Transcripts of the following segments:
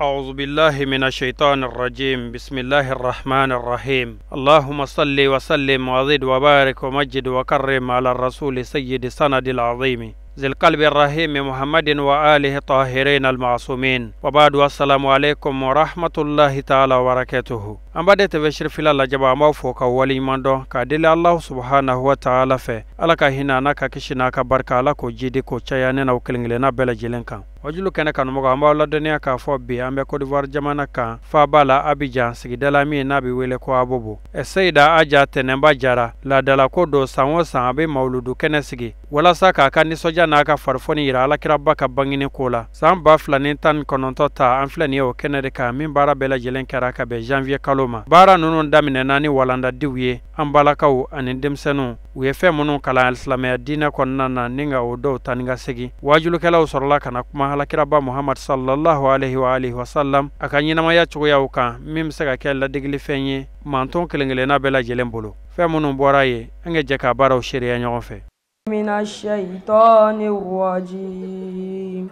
أعوذ بالله من الشيطان الرجيم. بسم الله الرحمن الرحيم. اللهم صل وسلم وزد وبارك ومجد وكرم على الرسول سيد سند العظيم ذي القلب الرحيم محمد وآله الطاهرين المعصومين. وبعد، السلام عليكم ورحمة الله تعالى وبركاته. An b'a de fila lajaba, an b'aw fo ka waleɲuman dɔn k'a deli Allah subhanahu wa ta'ala fɛ, Ala ka hinɛ n'a ka kisi n'a ka barika, Ala k'o jidi k'o caya ne n'aw kelen kelenna bɛɛ lajɛlen kan. Wajulu kɛnɛ kanumɔgɔ, an b'aw ladɔnniya k'a fɔ bi an bɛ Côte d'Ivoire jamana kan, faaba la Abidjan, sigida la min n'a bɛ wele ko Abobo. Seyida Aja Tɛnɛnba Jara, laadala ko don, san o san a bɛ mawuludu kɛnɛ sigi walasa k'a ka nisɔndiya n'a ka farifoni yira Alakiraba ka bangeni ko la. San 2019 ta, an filɛ nin ye o kɛnɛ de kan, min baara bɛɛ lajɛlen kɛra ka bɛn janvier kalo ma. Baara ninnu daminɛna ni walandadiw ye an balakaw ani denmisɛnninw, u ye fɛn minnu kalan alisilamɛya diinɛ kɔnɔna na, ni ka o dɔw ta ni ka segin. Wajulukɛlaw sɔrɔla ka na kuma Alakiraba Muhamad sallallahu alaihi wa alihi wasallam a ka ɲɛnamaya cogoyaw kan, min bɛ se ka kɛ ladegelifɛn ye manton kelen kelenna bɛɛ lajɛlen bolo. Fɛn minnu bɔra yen, an ka jɛ ka baaraw seereya ɲɔgɔn fɛ. من الشيطان الرجيم.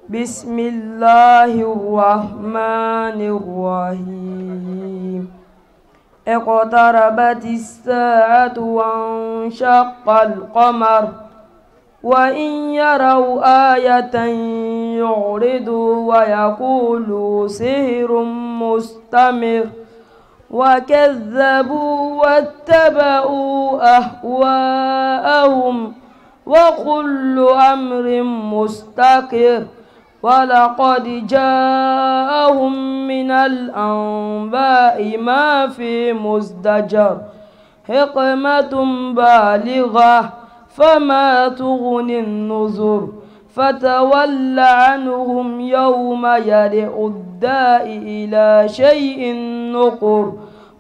بسم الله الرحمن الرحيم. اقتربت الساعة وانشق القمر وإن يروا آية يعرضوا ويقولوا سحر مستمر وكذبوا واتبعوا أهواءهم وكل أمر مستقر ولقد جاءهم من الأنباء ما في مزدجر حكمة بالغة فما تغني النذر فتول عنهم يوم يدعو الداء إلى شيء نكر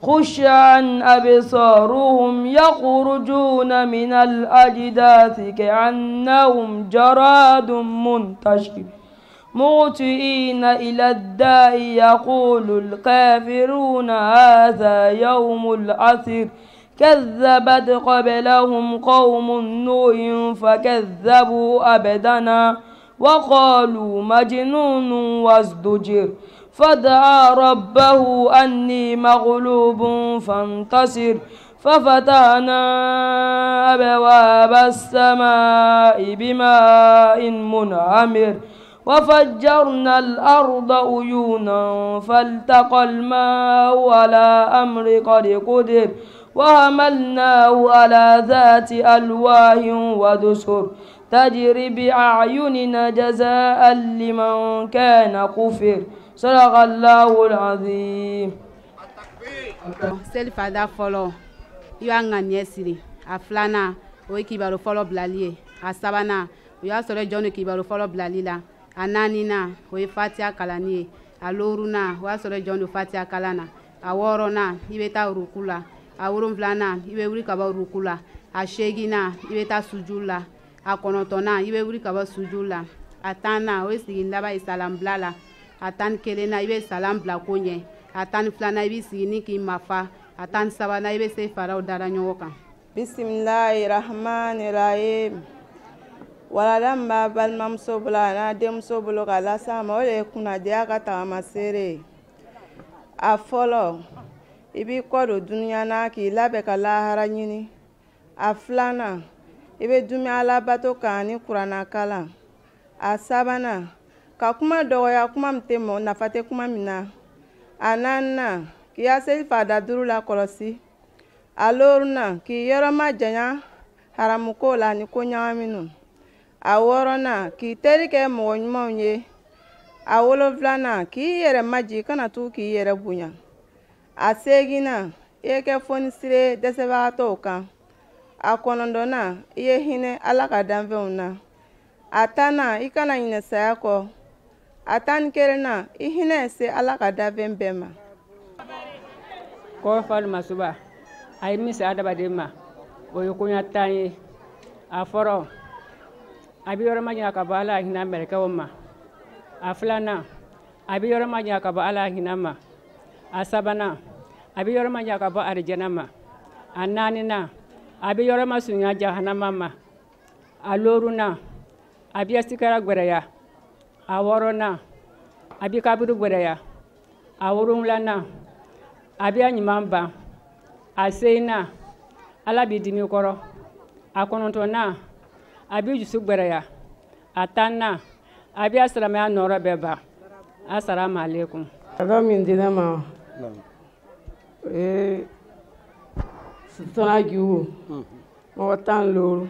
خشعا أبصارهم يخرجون من الأجداث كأنهم جراد منتشر مطئين إلى الداء يقول الكافرون هذا يوم العسير كذبت قبلهم قوم نوح فكذبوا عبدنا وقالوا مجنون وازدجر فدعا ربه أني مغلوب فانتصر ففتحنا أبواب السماء بماء منهمر وفجرنا الأرض عيونا فالتقى الماء على أمر قد قدر وحملناه على ذات ألواح ودسر تجري بأعيننا جزاء لمن كان كفر. صدق الله العظيم. Selifada fɔlɔ, i b'a ŋaniya siri. A filanan, o ye kibaru fɔlɔ bilali ye. A sabanan, o y'a sɔrɔ jɔn de kibaru fɔlɔ bilali la. A naaninan, o ye fatiya kalanni ye. A loorunan, o y'a sɔrɔ jɔn don fatiya kalan na. A wɔɔrɔnan, i bɛ taa ruku la. A wolonfilanan, i bɛ wuli ka bɔ ruku la. A seeginnan, i bɛ taa suju la. A kɔnɔntɔnnan, i bɛ wuli ka bɔ suju la. A tannan, o ye sigi laban ye salanbila la. A 11nan, i bɛ salan bila ko ɲɛ. A 12nan, i b'i sigi ni k'i mafa. A 13nan, i bɛ se faraw dara ɲɔgɔn kan. Bisimilahi rahmani rahim. Walada min b'a balimamuso bolo a n'a denmuso bolo ka las'a ma, o de ye kunnadiya ka tagamaseere ye. A fɔlɔ, i b'i kɔ don dunuya na k'i labɛn ka lahara ɲini. A filanan, i bɛ dumi alabato kan ni kuranna kalan. A sabanan, ka kuma dɔgɔya, kuma min tɛ mɔgɔ nafa tɛ kuma min na. A naaninan, k'i ya seli fada duuru la kɔlɔsi. A loorunan, k'i yɔrɔ majanya haramuko la ani ko ɲagaminw. A wɔɔrɔnan, k'i teri kɛ mɔgɔ ɲumanw ye. A wolonfilanan, k'i yɛrɛ majigin, kana tugu k'i yɛrɛ bonya. A seeginnan, i ye kɛ fonisire dɛsɛbagatɔw kan. A kɔnɔntɔnnan, i ye hinɛ Ala ka danfɛnw na. A 10nan, i kana ɲinɛ saya kɔ. A 11nan, i hinɛ se Ala ka danfɛn bɛɛ ma. Kɔfali masuba a ye min se adamaden ma, o ye koɲa 10 ye. A fɔlɔ, a bɛ yɔrɔ majanya ka bɔ Ala hinɛ mɛlɛkɛw ma. A filanan, a bɛ yɔrɔ majanya ka bɔ Ala hinɛ ma. A sabanan, a bɛ yɔrɔ majanya ka bɔ arijɛnɛ ma. A naaninan, a bɛ yɔrɔ masurunya jahanama ma. A looruna, a bɛ sikara gwɛrɛya. A wɔɔrɔnan, a bɛ kaburu gwɛrɛya. A wolonwulanan, a bɛ a ɲuman ban. A seginnan, Ala b'i dimi kɔrɔ. A kɔnɔntɔnnan, a b'i dusu gwɛrɛya. A tannan, a bɛ a silamɛya nɔrɔ bɛɛ ban. Asalamu aleykum. Kado min di ne ma, o ye sutara jugu mɔgɔ 15.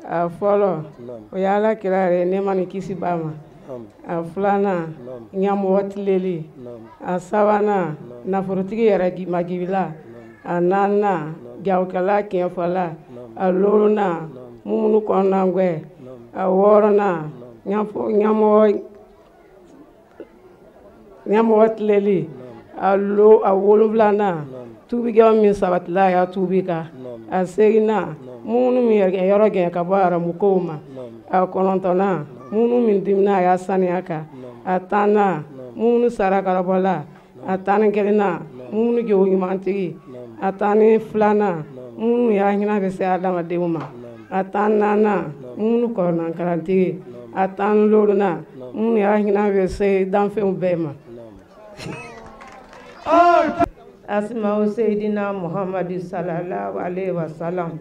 A fɔlɔ, o ye Ala kira yɛrɛ ye, nɛɛma ni kisi b'a ma. A filanan, ɲɛmɔgɔ tileli. A sabanan, nafolotigi yɛrɛ magibila. A naaninan, jagokɛla tiɲɛfɔla. A duurunan, mumunu kɔnɔnagwɛ. A wɔɔrɔnan, ɲɛmɔgɔ tileli. A wolonfilanan, tuubikɛ min sabatila a ya tuubi kan. A seginnan, mumunu min yɔrɔ gɛn ka bɔ haramukow ma. A kɔnɔntɔnnan, mumunu min dimina a ya saniya kan. A tannan, mumunu sara karabɔla. A 11nan, mumunu jogo ɲumantigi. A 12nan, mumunu ya hinɛ bɛ se adamadenw ma. A 14nan, mumunu kɔrɔnankarantigi. A 15nan, mumunu ya hinɛ bɛ se danfɛnw bɛɛ ma. Asma'u Seydina Muhammadu sallallahu alaihi wasallam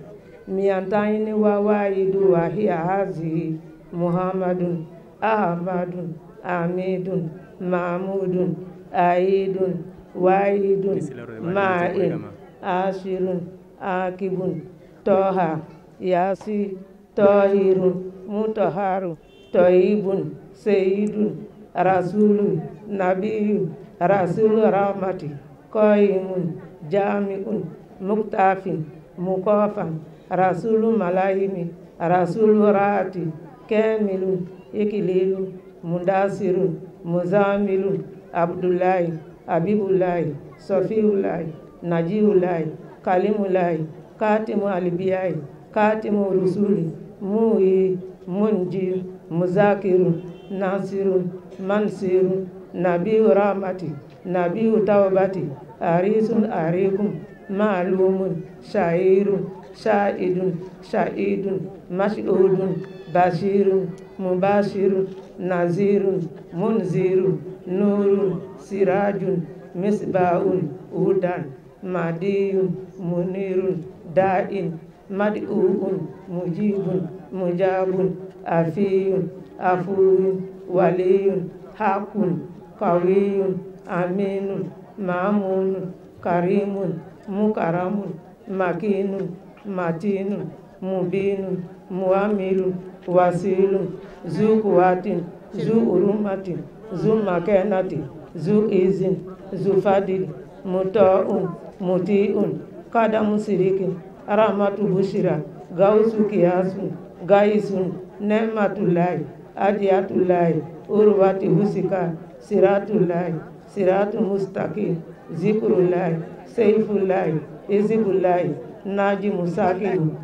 miyantayini wa wahidu wa hiya hazihi Muhammadun Ahmadun Amidun Mahmudun Aidun Wahidun Ma'in Ashirun Akibun Toha Yasi Tohirun Mutaharun Toibun Seydun Rasulun Nabiyun Rasulu Rahmati Qaimun Jami'un Muktafin Mukafan Rasulu Malahimi Rasulu Rahati Kamilun Ikililun Mundasirun Muzamilun Abdullahi Habibulahi Sofiulahi Najiulahi Kalimulahi Katimu Alibiyai Katimu Rusuli Muhi Munjir Muzakirun Nasirun Mansirun Nabiyu Rahmati Nabiyu Tawbati Arisun Arikum Ma'lumun Shairun Shahidun Shahidun Mashhudun Bashirun Mubashirun Nazirun Munzirun Nurun Sirajun Misbahun Hudan Madiyun Munirun Da'in Mad'uun Mujibun Mujabun Afiyun Afuun Waliyun Hakun Kawiyun Aminun Mamunun Karimun Mukaramun Makinun Matinun Mubinun Muamilun Wasilun Zukuwatin Zuurumatin Zumakenatin Zuizin Zufadil Muta'un Muti'un Kadamu Sirikin Rahmatu Bushira Gausu Kiyasun Gaisun Nematulahi Adiyatulahi Urwati Husika Siratulahi Siratu Mustaqim Zikrulahi Seifulahi Izibulahi Naji Musakiru.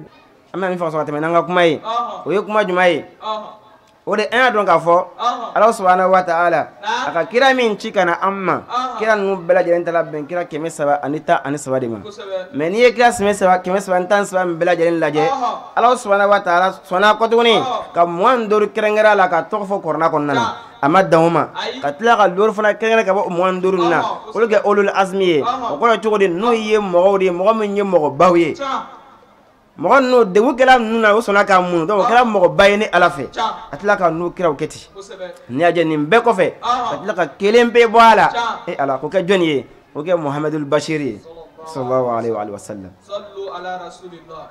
An bɛna min fɔ sɔrɔ ka tɛmɛ n'an ka kuma ye, o ye kuma jumɛn ye? O de an y'a dɔn k'a fɔ Ala subahana wa taala a ka kira min ci ka na an ma, kira ninnu bɛɛ lajɛlen ta bɛn kira 313 de ma. Mais n'i ye kira 313 min bɛɛ lajɛlen lajɛ, Ala subahana wa taala sɔnna kɔ tuguni ka 25 kɛrɛnkɛrɛn a la ka tɔgɔ fɔ kuranɛ kɔnɔna na. A ma dan o ma, ka tila ka 5 fana kɛrɛnkɛrɛn ka bɔ o 25 ninnu na, olu kɛ ulul azmi ye. O kɔrɔ cogo di? N'u ye mɔgɔw de ye, mɔgɔ min ye mɔgɔbaw ye. Mɔgɔ ninnu degun kɛra ninnu na, o sɔnna k'a mun, donc o kɛra mɔgɔba ye ne Ala fɛ. A tila ka n'u kiraw kɛ ten. N'i y'a jɛ nin bɛɛ kɔfɛ, ka tila ka kelen pe bɔ a la, e Ala, k'o kɛ jɔnni ye? O kɛ Muhamadul Bashiri ye sallallahu alaihi wa sallam.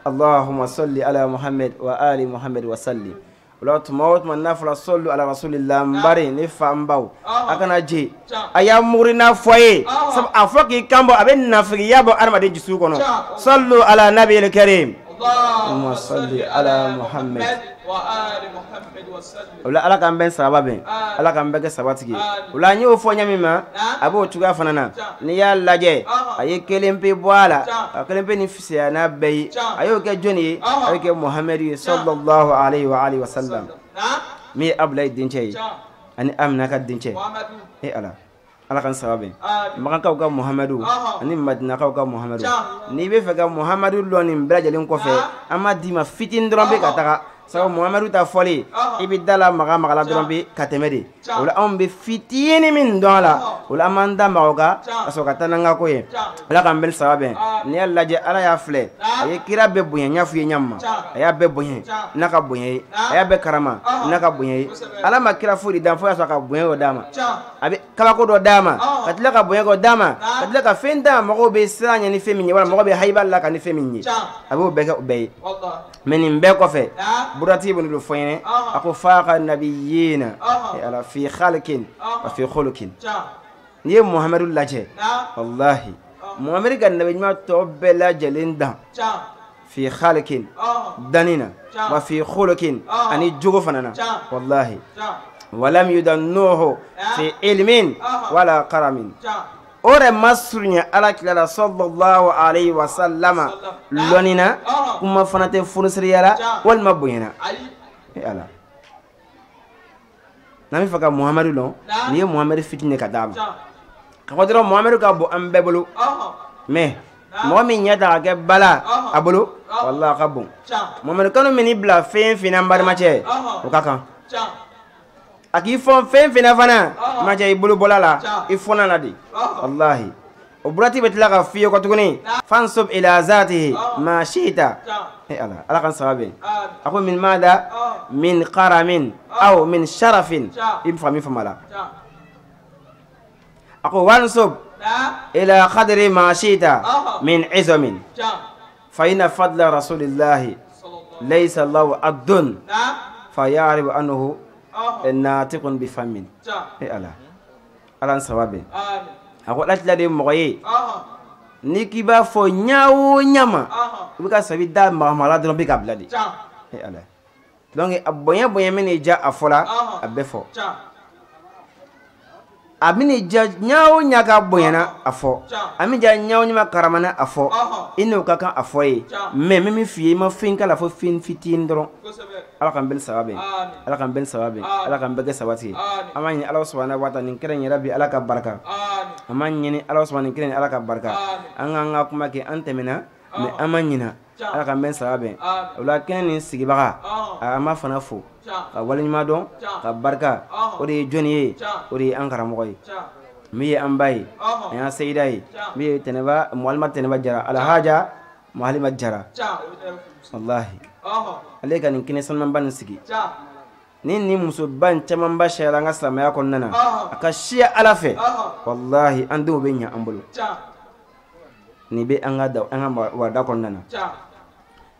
Allahumma salli ala Muhammad wa ali Muhammad wa sallim. O la tuma o tuma n'a fɔra sallu ala rasulillah, n bari ne fa n baw, a kana je a y'a muguri n'a fɔ a ye, sabu a fɔ k'i kan bɔ, a bɛ nafigiya bɔ adamaden dusu kɔnɔ. Sallu ala nabiyil karim. Allahumma salli ala Muhammad wa ali Muhammad wa sallim. O la Ala k'an bɛn sababa bɛn, Ala k'an bɛɛ kɛ sabatigi ye. O la n y'o fɔ ɲɛ min ma, a b'o cogoya fana na. N'i y'a lajɛ, a ye kelen pe bɔ a la, ka kelen pe ni fisaya n'a bɛɛ ye. A y'o kɛ jɔnni ye? A y'o kɛ Muhamadu ye sallallahu alaihi wa alihi wa sallam, min ye Abulayi dencɛ ye ani Amina ka dencɛ. E Ala, Ala k'an saba bɛn. Makankaw ka Muhamadu ani Madinakaw ka Muhamadu. N'i bɛ fɛ ka Muhamadu lɔn nin bɛɛ lajɛlen kɔfɛ, an b'a d'i ma fitinin dɔrɔn bɛ ka taga. Sabu Muhamadu ta fɔli i bɛ da la maga maga la dɔrɔn bi ka tɛmɛ de. O la anw bɛ fitinin min dɔn a la, o la an b'an da maga o kan ka sɔrɔ ka taa n'an ka ko ye. Ala k'an bɛɛ ni saba bɛn. N'i y'a lajɛ, Ala y'a filɛ, a ye kira bɛɛ bonya. N y'a f'i ye ɲa min ma, a y'a bɛɛ bonya n'a ka bonya ye, a y'a bɛɛ karama n'a ka bonya ye. Ala ma kira foyi de dan fo y'a sɔrɔ ka bonya o d'a ma. A bɛ kabako dɔ d'a ma, ka tila ka bonya k'o d'a ma, ka tila ka fɛn d'a ma mɔgɔw bɛ siran ɲɛ ni fɛn min ye, walima mɔgɔw bɛ hayiba la ka ni fɛn min ye, a b'o bɛɛ kɛ o bɛɛ ye. Mais nin bɛɛ kɔfɛ, Buratigi bɛ nin de fɔ n ɲɛna, a ko faaka nabiyina ala fi khalikin wa fi khulukin. N'i ye Muhamadu lajɛ, walahi Muhamadu ka nabi ɲuman tɔ bɛɛ lajɛlen dan fi khalikin, danni na, wa fi khulukin, ani jogo fana na, walahi. Walam yudannuhu fi ilmin wala karamin. O yɛrɛ ma surunya Ala kira la sallallahu alayhi wa sallama lɔnni na, kuma fana tɛ funisiriya la walima bonya na. E Ala, n'an bɛ fɛ ka Muhamadu lɔn, n'i ye Muhamadu fitinin ka d'a ma, ka fɔ dɔrɔn Muhamadu ka bon an bɛɛ bolo, mais mɔgɔ min ɲɛ ta ka kɛ bala a bolo, walahi a ka bon. Muhamadu kanu min bila fɛn fɛn na, n balimacɛ, o ka kan. A k'i fɔn fɛn fɛn na fana, ma cɛ, i bolo bɔla la, i fɔnna la de, walahi. O burati bɛ tila ka f'i ye kɔ tuguni, fansub ila zatihi ma shita. E Ala, Ala k'an saba bɛn. A ko min mada min karamin aw min sharafin, i bɛ faamu min faamu a la. A ko wansub ila qadri ma shita min izamin, fa inna fadla rasulillahi laysa lahu addun fa ya'rifu annahu natiqun bi famin. E Ala, Ala n saba bɛn. A ko Ala de ye mɔgɔ ye, n'i k'i b'a fɔ ɲa o ɲa ma, i bɛ ka sabi da maga maga la dɔrɔn bi ka bila de. E Ala, donc a bonya bonya min n'i diya a fɔ la, a bɛɛ fɔ. A bɛ n'i diya ɲa o ɲa ka bonyana, a fɔ. A bɛ diya ɲa o ɲa ma karamana, a fɔ. I n'o ka kan a fɔ ye, mais n bɛ min f'i ye, i ma fɛn k'a la fo fɛn fitinin dɔrɔn. Ala k'an bɛɛ ni saba bɛn. Ala k'an bɛɛ ni saba bɛn. Ala k'an bɛɛ kɛ sabati ye. An b'a ɲini Ala subahana wa taala nin kɛnɛ in yɛrɛ bi, Ala ka barika. An b'a ɲini Ala subahana nin kɛnɛ in, Ala ka barika. An k'an ka kuma kɛ, an tɛmɛna, mais an ma ɲina. Ala k'an bɛɛ ni saba bɛn. O la kɛnɛ nin sigibaga, an b'a fana fo ka waleɲuman dɔn ka barika. O de ye jɔnni ye? O de ye an karamɔgɔ ye, min ye an ba ye, an y'an seyida ye, min ye Tɛnɛba Muhalima Tɛnɛba Jara, Alhaja Muhalima Jara, walahi. Ale ka nin kɛnɛ sanumanba nin sigi ni musoba in camanba siyara an ka silamɛya kɔnɔna na, a ka siya Ala fɛ, walahi an denw bɛ ɲɛ an bolo. Nin bɛ an ka da an ka warada kɔnɔna na,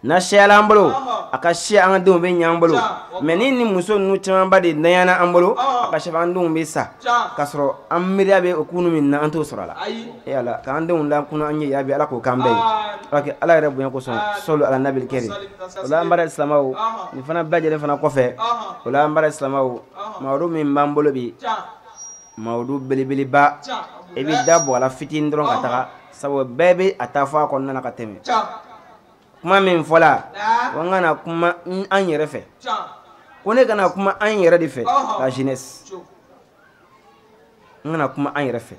n'a siyala an bolo, a ka siya an ka denw bɛ ɲɛ an bolo. Mais ni muso ninnu camanba de danyana an bolo, a ka siya an denw bɛ sa k'a sɔrɔ an miiriya bɛ o kunu min na, an t'o sɔrɔ a la. E Ala, k'an denw lakunu an ye ya bi, Ala k'o k'an bɛɛ ye. Ala kɛ Ala yɛrɛ bonya kosɔn, sɔlu ala nabil kɛri. O la an baara silamɛw, nin fana bɛɛ lajɛlen fana kɔfɛ, o la an baara silamɛw, mawudu min b'an bolo bi, mawudu belebeleba, i bɛ da bɔ a la fitinin dɔrɔn ka taga, sabu bɛɛ bɛ a taa fɔ a kɔnɔna na ka tɛmɛ. Kuma min fɔla, ko n kana kuma an yɛrɛ fɛ, ko ne kana kuma an yɛrɛ de fɛ, la jeunesse, n kana kuma an yɛrɛ fɛ.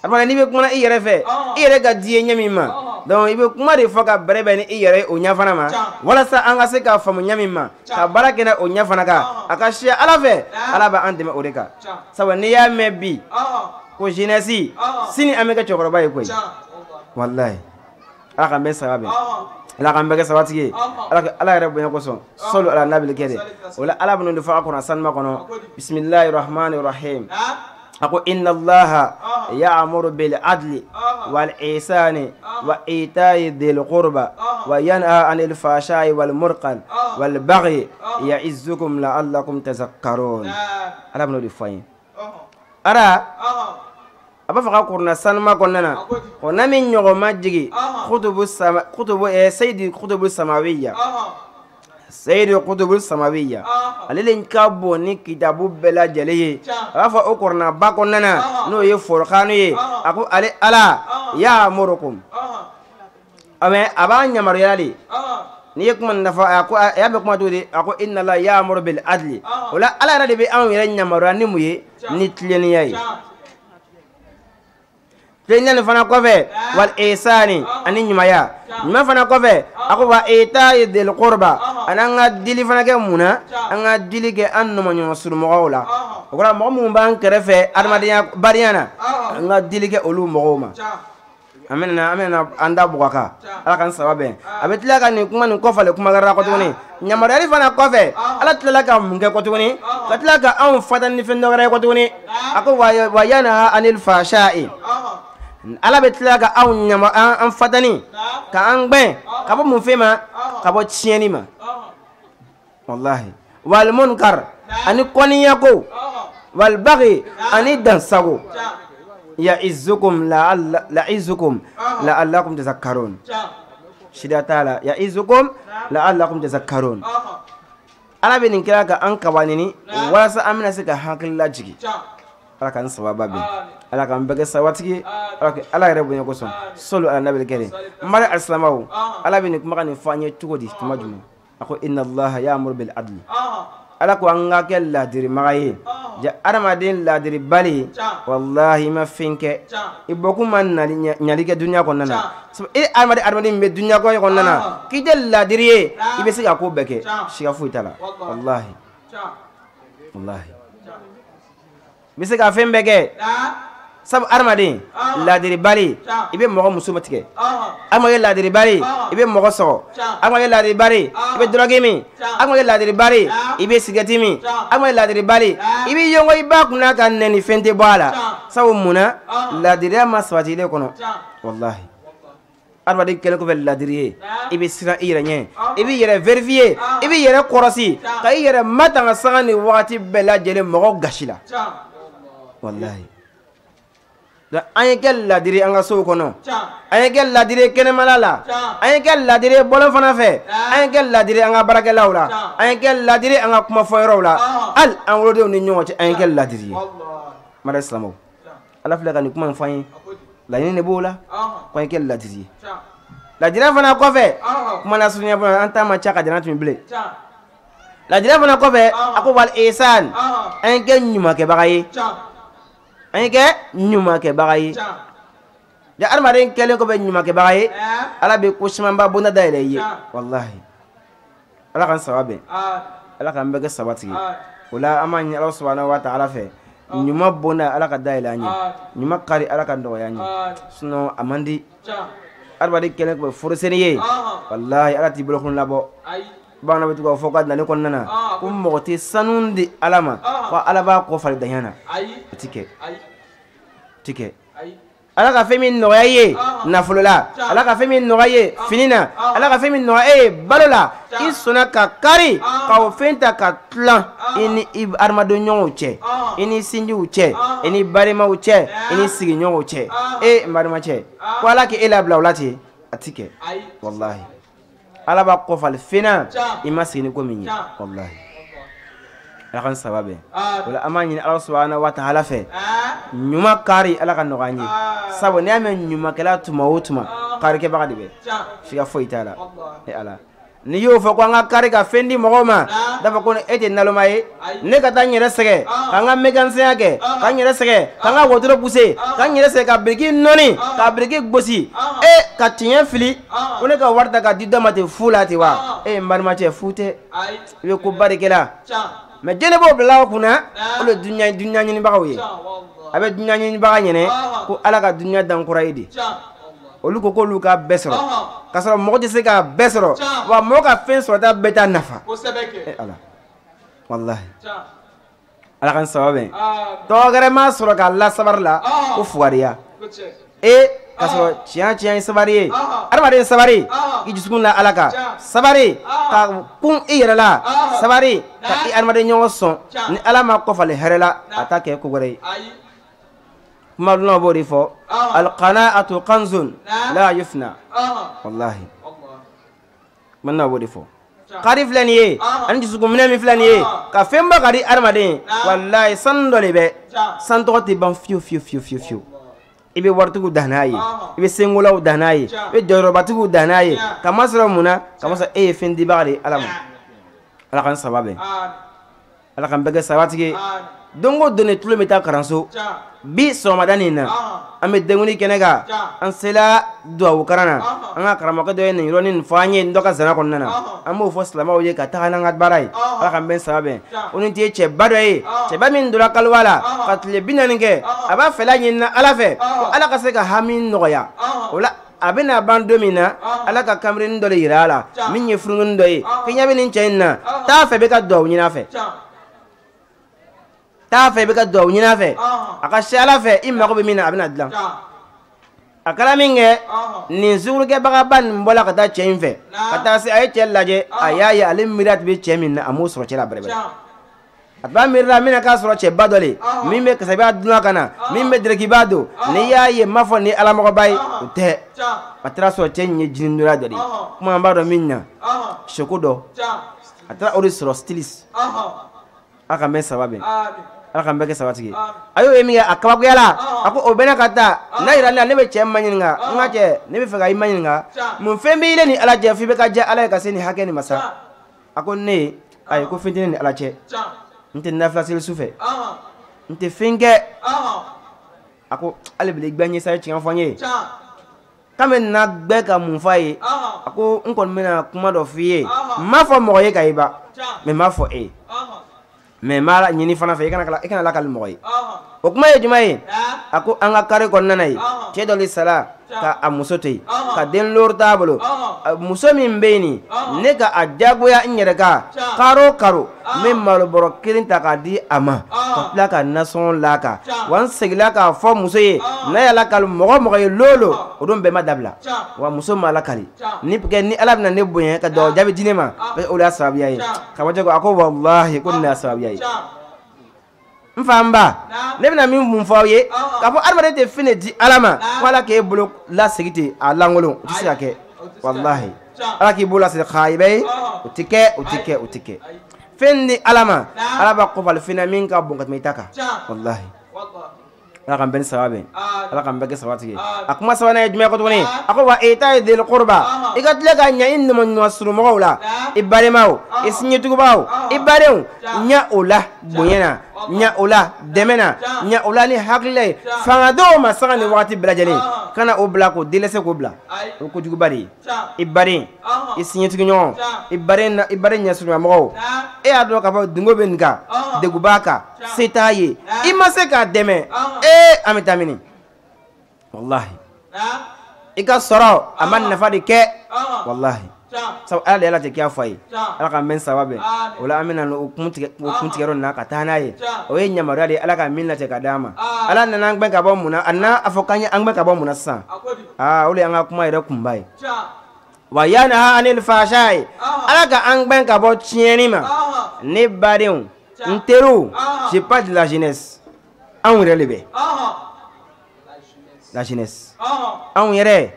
Adamaden, n'i bɛ kuma i yɛrɛ fɛ, i yɛrɛ ka di ye ɲɛ min ma, donc i bɛ kuma de fɔ ka bɛrɛ bɛn ni i yɛrɛ ye o ɲɛ fana ma, walasa an ka se k'a faamu ɲɛ min ma, ka baara kɛ n'a o ɲɛ fana kan, a ka siya Ala fɛ, Ala b'an dɛmɛ o de kan. Sabu n'i y'a mɛn bi ko jeunesse, sini an bɛ kɛ cɛkɔrɔba ye koyi, walahi. Ala k'an bɛɛ saba bɛn. Ala k'an bɛɛ kɛ sabatigi ye. Ala yɛrɛ bonya kosɔn, sɔlu ala nabil kɛri. O la Ala bɛ nin de fɔ a kɔnɔ sanuma kɔnɔ, bisimilahi rahmani rahim. A ko inna Allaha ya'muru bil adli wal ihsani wa ita'i dhil qurba wa yanha 'anil fahsha'i wal munkar wal baghi ya'izukum la'allakum tazakkarun. Ala bɛ n'o de fɔ an ye. Ara a b'a fɔ ka kuruna sanuma kɔnɔna na, o na min ɲɔgɔn ma jigin kutubu sama kutubu seyidi kutubu samawiya, seyidi kutubu samawiya, ale le ka bon ni kitabu bɛɛ lajɛlen ye. A b'a fɔ o kurunaba kɔnɔna na, n'o ye furukanu ye, a ko ale Ala ya'murukum, a b'a yamaruya de. N'i ye kuma nafa, a ko a y'a bɛ kuma cogo di? A ko inna la ya'muru bil adli. O la Ala yɛrɛ de bɛ anw yɛrɛ yamaruya ni mun ye? Ni tilennenya ye. Tilennenya nin fana kɔfɛ, wal ihsani, ani ɲumanya. Ɲuman fana kɔfɛ, a ko wa ita'i dhil qurba, ani an ka dili fana kɛ mun na? An ka dili kɛ an nɔmɔɲɔgɔn surumɔgɔw la. O kɔrɔ, mɔgɔ minnu b'an kɛrɛfɛ adamadenya badenya na, an ka dili kɛ olu mɔgɔw ma. An bɛna an da bugɔ kan, Ala k'an saba bɛn. A bɛ tila ka nin kuma nin kɔfɛ kuma wɛrɛ kɔ tuguni. Yamaruyali fana kɔfɛ, Ala tilala ka mun kɛ kɔ tuguni? Ka tila ka anw fata ni fɛn dɔ wɛrɛ ye kɔ tuguni. A ko wa yanha anil fahsha'i, Ala bɛ tila ka anw ɲama an fatani, ka an gbɛn ka bɔ mun fɛn ma? Ka bɔ tiɲɛni ma. Wallahi, wal munkar, ani kɔniyako, wal baghi, ani dansago. Ya'izukum la'izukum la'allakum tazakkarun. Shida t'a la. Ya'izukum la'allakum tazakkarun. Ala bɛ nin kɛra ka an kabanini walasa an bɛna se ka hakili lajigin. Ala k'an sababa bɛn, Ala k'an bɛɛ kɛ sabatigi ye, Ala yɛrɛ bonya kosɔn. Sɔlu ala nabil karim. N b'a alisilamɛw, Ala bɛ nin kumakan nin fɔ an ye cogo di tuma jumɛn? A ko inna Allaha ya'muru bil adli. Ala ko an ka kɛ laadirimaga ye. Ja adamaden laadiribali, wallahi i ma fɛn kɛ, i bɔkun ma ɲali kɛ dunuya kɔnɔna na. E adamaden min bɛ dunuya kɔnɔna na k'i tɛ laadiri ye, i bɛ se ka ko bɛɛ kɛ, siga foyi t'a la. Wallahi, wallahi, i bɛ se ka fɛn bɛɛ kɛ. Sabu adamaden laadiribali, i bɛ mɔgɔ muso tigɛ. Adamaden laadiribali, i bɛ mɔgɔ sɔgɔ. Adamaden laadiribali, i bɛ dɔrɔgi min. Adamaden laadiribali, i bɛ sigɛriti min. Adamaden laadiribali, i bɛ yɔngɔ i ba kunna ka nɛni, fɛn tɛ bɔ a la. Sabu mun na? Laadiriya ma sabati ile kɔnɔ. Wallahi, adamaden kɛlen kɔfɛ laadiri ye, i bɛ siran i yɛrɛ ɲɛ, i b'i yɛrɛ vérifier, i b'i yɛrɛ kɔlɔsi, ka i yɛrɛ matanga sanga ni wagati bɛɛ lajɛlen mɔgɔw gasi la. Wallahi, an ye kɛ laadiri an ka sow kɔnɔ, an ye kɛ laadiri kɛnɛmala la, an ye kɛ laadiri bɔlɔn fana fɛ, an ye kɛ laadiri an ka baarakɛlaw la, an ye kɛ laadiri an ka kumafɔyɔrɔw la, hali an wolodenw ni ɲɔgɔn cɛ, an ye kɛ laadiri ye. Mara silamɛw, Ala filɛ ka nin kuma in fɔ an ye, laɲini de b'o la, ko an ye kɛ laadiri ye. Laadiriya fana kɔfɛ, kuma lasurunya fana, an ta ma ca ka jana tun bilen. Laadiriya fana kɔfɛ, a ko wal ihsan, an ye kɛ ɲumankɛbaga ye. An ye kɛ ɲumankɛbaga ye. Ja adamaden kɛlen kɔfɛ ɲumankɛbaga ye, Ala bɛ ko camanba bonda dayɛlɛ i ye. Wallahi, Ala k'an saba bɛn, Ala k'an bɛɛ kɛ sabatigi. O la an b'a ɲini Ala subahana wa taala fɛ, ɲuman bonda Ala ka dayɛlɛ an ye, ɲuman kari Ala ka nɔgɔya an ye. Sinon a man di. Adamaden kɛlen kɔfɛ furuseni ye, wallahi Ala t'i bolokun labɔ. Bamananw bɛ to k'a fɔ ka nali kɔnɔna na ko mɔgɔ tɛ sanu di Ala ma ko Ala b'a kɔ falen daɲɛ na. O ti kɛ, ti kɛ. Ala ka fɛn min nɔgɔya i ye nafolo la, Ala ka fɛn min nɔgɔya i ye fini na, Ala ka fɛn min nɔgɔya e ye balo la, i sɔnna ka kari ka o fɛn ta ka tilan i ni i adamaden ɲɔgɔnw cɛ, i ni sinjiw cɛ, i ni balimaw cɛ, i ni sigiɲɔgɔnw cɛ. E n balimacɛ, ko Ala k'e labila o la ten, a ti kɛ. Wallahi, Ala b'a kɔfali fɛn na i ma sigi ni ko min ye. Wallahi, Ala k'an saba bɛn. O la an b'a ɲini Ala subahana wa taala fɛ, ɲuman kari Ala ka nɔgɔya an ye. Sabu n'i y'a mɛn ɲumankɛla tuma o tuma, karikɛbaga de bɛ, siga foyi t'a la. E Ala, n'i y'o fɔ ko an ka kari ka fɛn di mɔgɔw ma, d'a fɔ ko e tɛ naloma ye. Ne ka taa n yɛrɛ sɛgɛn ka n ka mécanicien kɛ, ka n yɛrɛ sɛgɛn ka n ka wotoro pousser, ka n yɛrɛ sɛgɛn ka biriki nɔɔni, ka biriki gosi, e ka tiɲɛ fili, ko ne ka wari ta ka di dɔ ma ten fu la ten wa? E n balimacɛ, fu tɛ, i bɛ koba de kɛ la. Mais jɛnɛ b'o bila o kunna, o de dunuya ɲinibagaw ye. A bɛ dunuya ɲinibaga ɲɛnɛ ko Ala ka dunuya dan kura ye de. Olu ko k'olu ka bɛɛ sɔrɔ, k'a sɔrɔ mɔgɔ tɛ se k'a bɛɛ sɔrɔ, wa mɔgɔ ka fɛn sɔrɔta bɛɛ t'a nafa. E Ala, wallahi, Ala k'an saba bɛn. Tɔgɔ wɛrɛ ma sɔrɔ k'a la sabari la ko fugariya. E k'a sɔrɔ tiɲɛ tiɲɛ ye sabari ye. Adamaden sabari k'i dusukun la Ala kan, sabari ka kun i yɛrɛ la, sabari ka i adamaden ɲɔgɔn sɔn. Ni Ala ma kɔfalen hɛrɛ la, a t'a kɛ ko wɛrɛ ye. Kuma dɔnnaw b'o de fɔ, alqanaatu kanzun la yufna. Wallahi, kuma dɔnnaw b'o de fɔ. Kari filɛ nin ye, ani dusukunminɛ min filɛ nin ye, ka fɛn bɔ ka di adamaden, wallahi sanu dɔ de bɛ, sanu tɔgɔ tɛ ban fiyewu fiyewu fiyewu fiyewu fiyewu. I bɛ waritigiw dan n'a ye, i bɛ sengolaw dan n'a ye, i bɛ jɔyɔrɔbatigiw dan n'a ye, ka masɔrɔ mun na? Ka masɔrɔ e ye fɛn dibaga de ye Ala ma. Ala k'an saba bɛn. Ala k'an bɛɛ kɛ sabatigi ye. Don o don ne tulo bɛ taa karanso bi sɔgɔmada nin na an bɛ denkundi kɛnɛ kan, an sela duwawu karan na, an ka karamɔgɔkɛ dɔ ye nin yɔrɔnin nin fɔ an ye dɔ ka zana kɔnɔna na, an b'o fɔ silamɛw ye ka taga n'an ka baara ye. Ala k'an bɛn saba bɛn. O ni tɛ cɛba dɔ ye, cɛba min donna kaliwa la ka tile 40 kɛ, a b'a fɛla ɲini Ala fɛ ko Ala ka se ka hami nɔgɔya. O la a bɛna ban don min na, Ala ka kamerennin dɔ de yira a la min ye furunkuni dɔ ye, k'i ɲɛ bɛ nin cɛ in na, taa fɛ bɛ ka duwawu ɲini a fɛ, taa fɛ i bɛ ka duwawu ɲini a fɛ, a ka se Ala fɛ i mago bɛ min na a bɛna dilan. A kɛra min kɛ, nin zugurukɛbagaba nin bɔla ka taa cɛ in fɛ ka taa se a ye cɛ lajɛ, a y'a ye ale miiriya tun bɛ cɛ min na a m'o sɔrɔ cɛ la bɛrɛbɛrɛ. A b'a miirila min na k'a sɔrɔ cɛba dɔ le min bɛ kasabiya dunan ka na, min bɛ dɛrɛkiba don, n'i y'a ye m'a fɔ nin ye alamɔgɔba ye, o tɛ. A taara sɔrɔ cɛ in ye jinidɔla dɔ de ye, kuma an b'a dɔn min na seko dɔ, a taara o de sɔrɔ styliste. Ala k'an bɛn saba bɛn, Ala k'an bɛɛ kɛ sabatigi ye. A y'o ye min kɛ, a kabakoyala, a ko o bɛnna ka taa n'a yira ne la, ne bɛ cɛ maɲininka, n ka cɛ, ne bɛ fɛ ka i maɲininka, mun fɛn b'i ne ni Ala cɛ f'i bɛ ka diya Ala ye ka se nin hakɛ nin ma sa? A ko ne ayi, ko fɛn tɛ ne ni Ala cɛ, n tɛ nafila seli su fɛ, n tɛ fɛn kɛ. A ko hali bi i gbɛ ɲɛ sa, ye tiɲɛ fɔ n ye. K'an bɛ na gbɛ ka mun f'a ye? A ko n kɔni bɛna kuma dɔ f'i ye, n m'a fɔ mɔgɔ ye ka i ba, mɛ n m'a fɔ e ye, mɛ n b'a ɲini fana fɛ i kana lakali mɔgɔ ye. O kuma ye jumɛn ye? A ko an ka kare kɔnɔna na ye, cɛ dɔ de sara ka a muso to yen, ka den looru t'a bolo. Muso min bɛ yen nin, ne ka a diyagoya n yɛrɛ kan, karo o karo n bɛ malo bɔrɔ kelen ta k'a di a ma, ka tila ka nasɔngɔ l'a kan. Wa n seginna k'a fɔ muso ye, n'a y'a lakali mɔgɔ mɔgɔ ye lolo, o don bɛɛ ma dabila. Wa muso ma lakali ni ni Ala bɛna ne bonya ka dugawu jaabi di ne ma, o de y'a sababuya ye. Karamɔgɔcɛ ko a ko walahi ko nin de y'a sababuya ye. N fa n ba, ne bɛna min mun fɔ aw ye, k'a fɔ adamaden tɛ fɛn de di Ala ma ko Ala k'e bolo lasegin ten a lankolon, o tɛ se ka kɛ walahi. Ala k'i bolo lasegin xayiba ye, o tɛ kɛ, o tɛ kɛ, o tɛ kɛ. Fɛn di Ala ma, Ala b'a kɔfali fɛn na min ka bon ka tɛmɛ i ta kan walahi. Ala k'an bɛn ni saba bɛn, Ala k'an bɛɛ kɛ sabatigi ye. A kuma sabanan ye jumɛn ko tuguni? A ko wa ita'i dhil qurba, i ka tila ka ɲa i nɔmɔɲuman surunmɔgɔw la, i balimaw, i sinjitugubaw, i badenw, ɲa o la bonya na, ɲa o la dɛmɛ na, ɲa o la ni hakilila ye, fanga dɔw ma sanga ni wagati bɛɛ lajɛlen, kana o bila k'o délaisser k'o bila, o ye kojuguba de ye. I baden, i sinjituguɲɔgɔn, i baden, i baden ɲɛsurunyamɔgɔw, e y'a dɔn k'a fɔ dungo bɛ nin kan, degun b'a kan, se t'a ye, i ma se k'a dɛmɛ, ee an bɛ taa mini walahi. I ka sɔrɔ a ma nafa de kɛ walahi, sabu Ala de y'a latigɛ k'i y'a fɔ a ye. Ala k'an bɛn saba bɛn. O la an bɛna o kun tigɛ, o kun tigɛ yɔrɔ nin na ka taa n'a ye. O ye yamaruya de ye Ala ka min latigɛ ka d'an ma. Ala nana an gbɛn ka bɔ mun na? A nana a fɔ k'an ye an gbɛn ka bɔ mun na sisan? Aa, o de y'an ka kuma yɛrɛ kunba ye. Wa yanha anil fahsha'i, Ala ka an gbɛn ka bɔ tiɲɛni ma. Ne badenw, n teriw, je parle de la jeunesse, anw yɛrɛ de bɛ la jeunesse, anw yɛrɛ.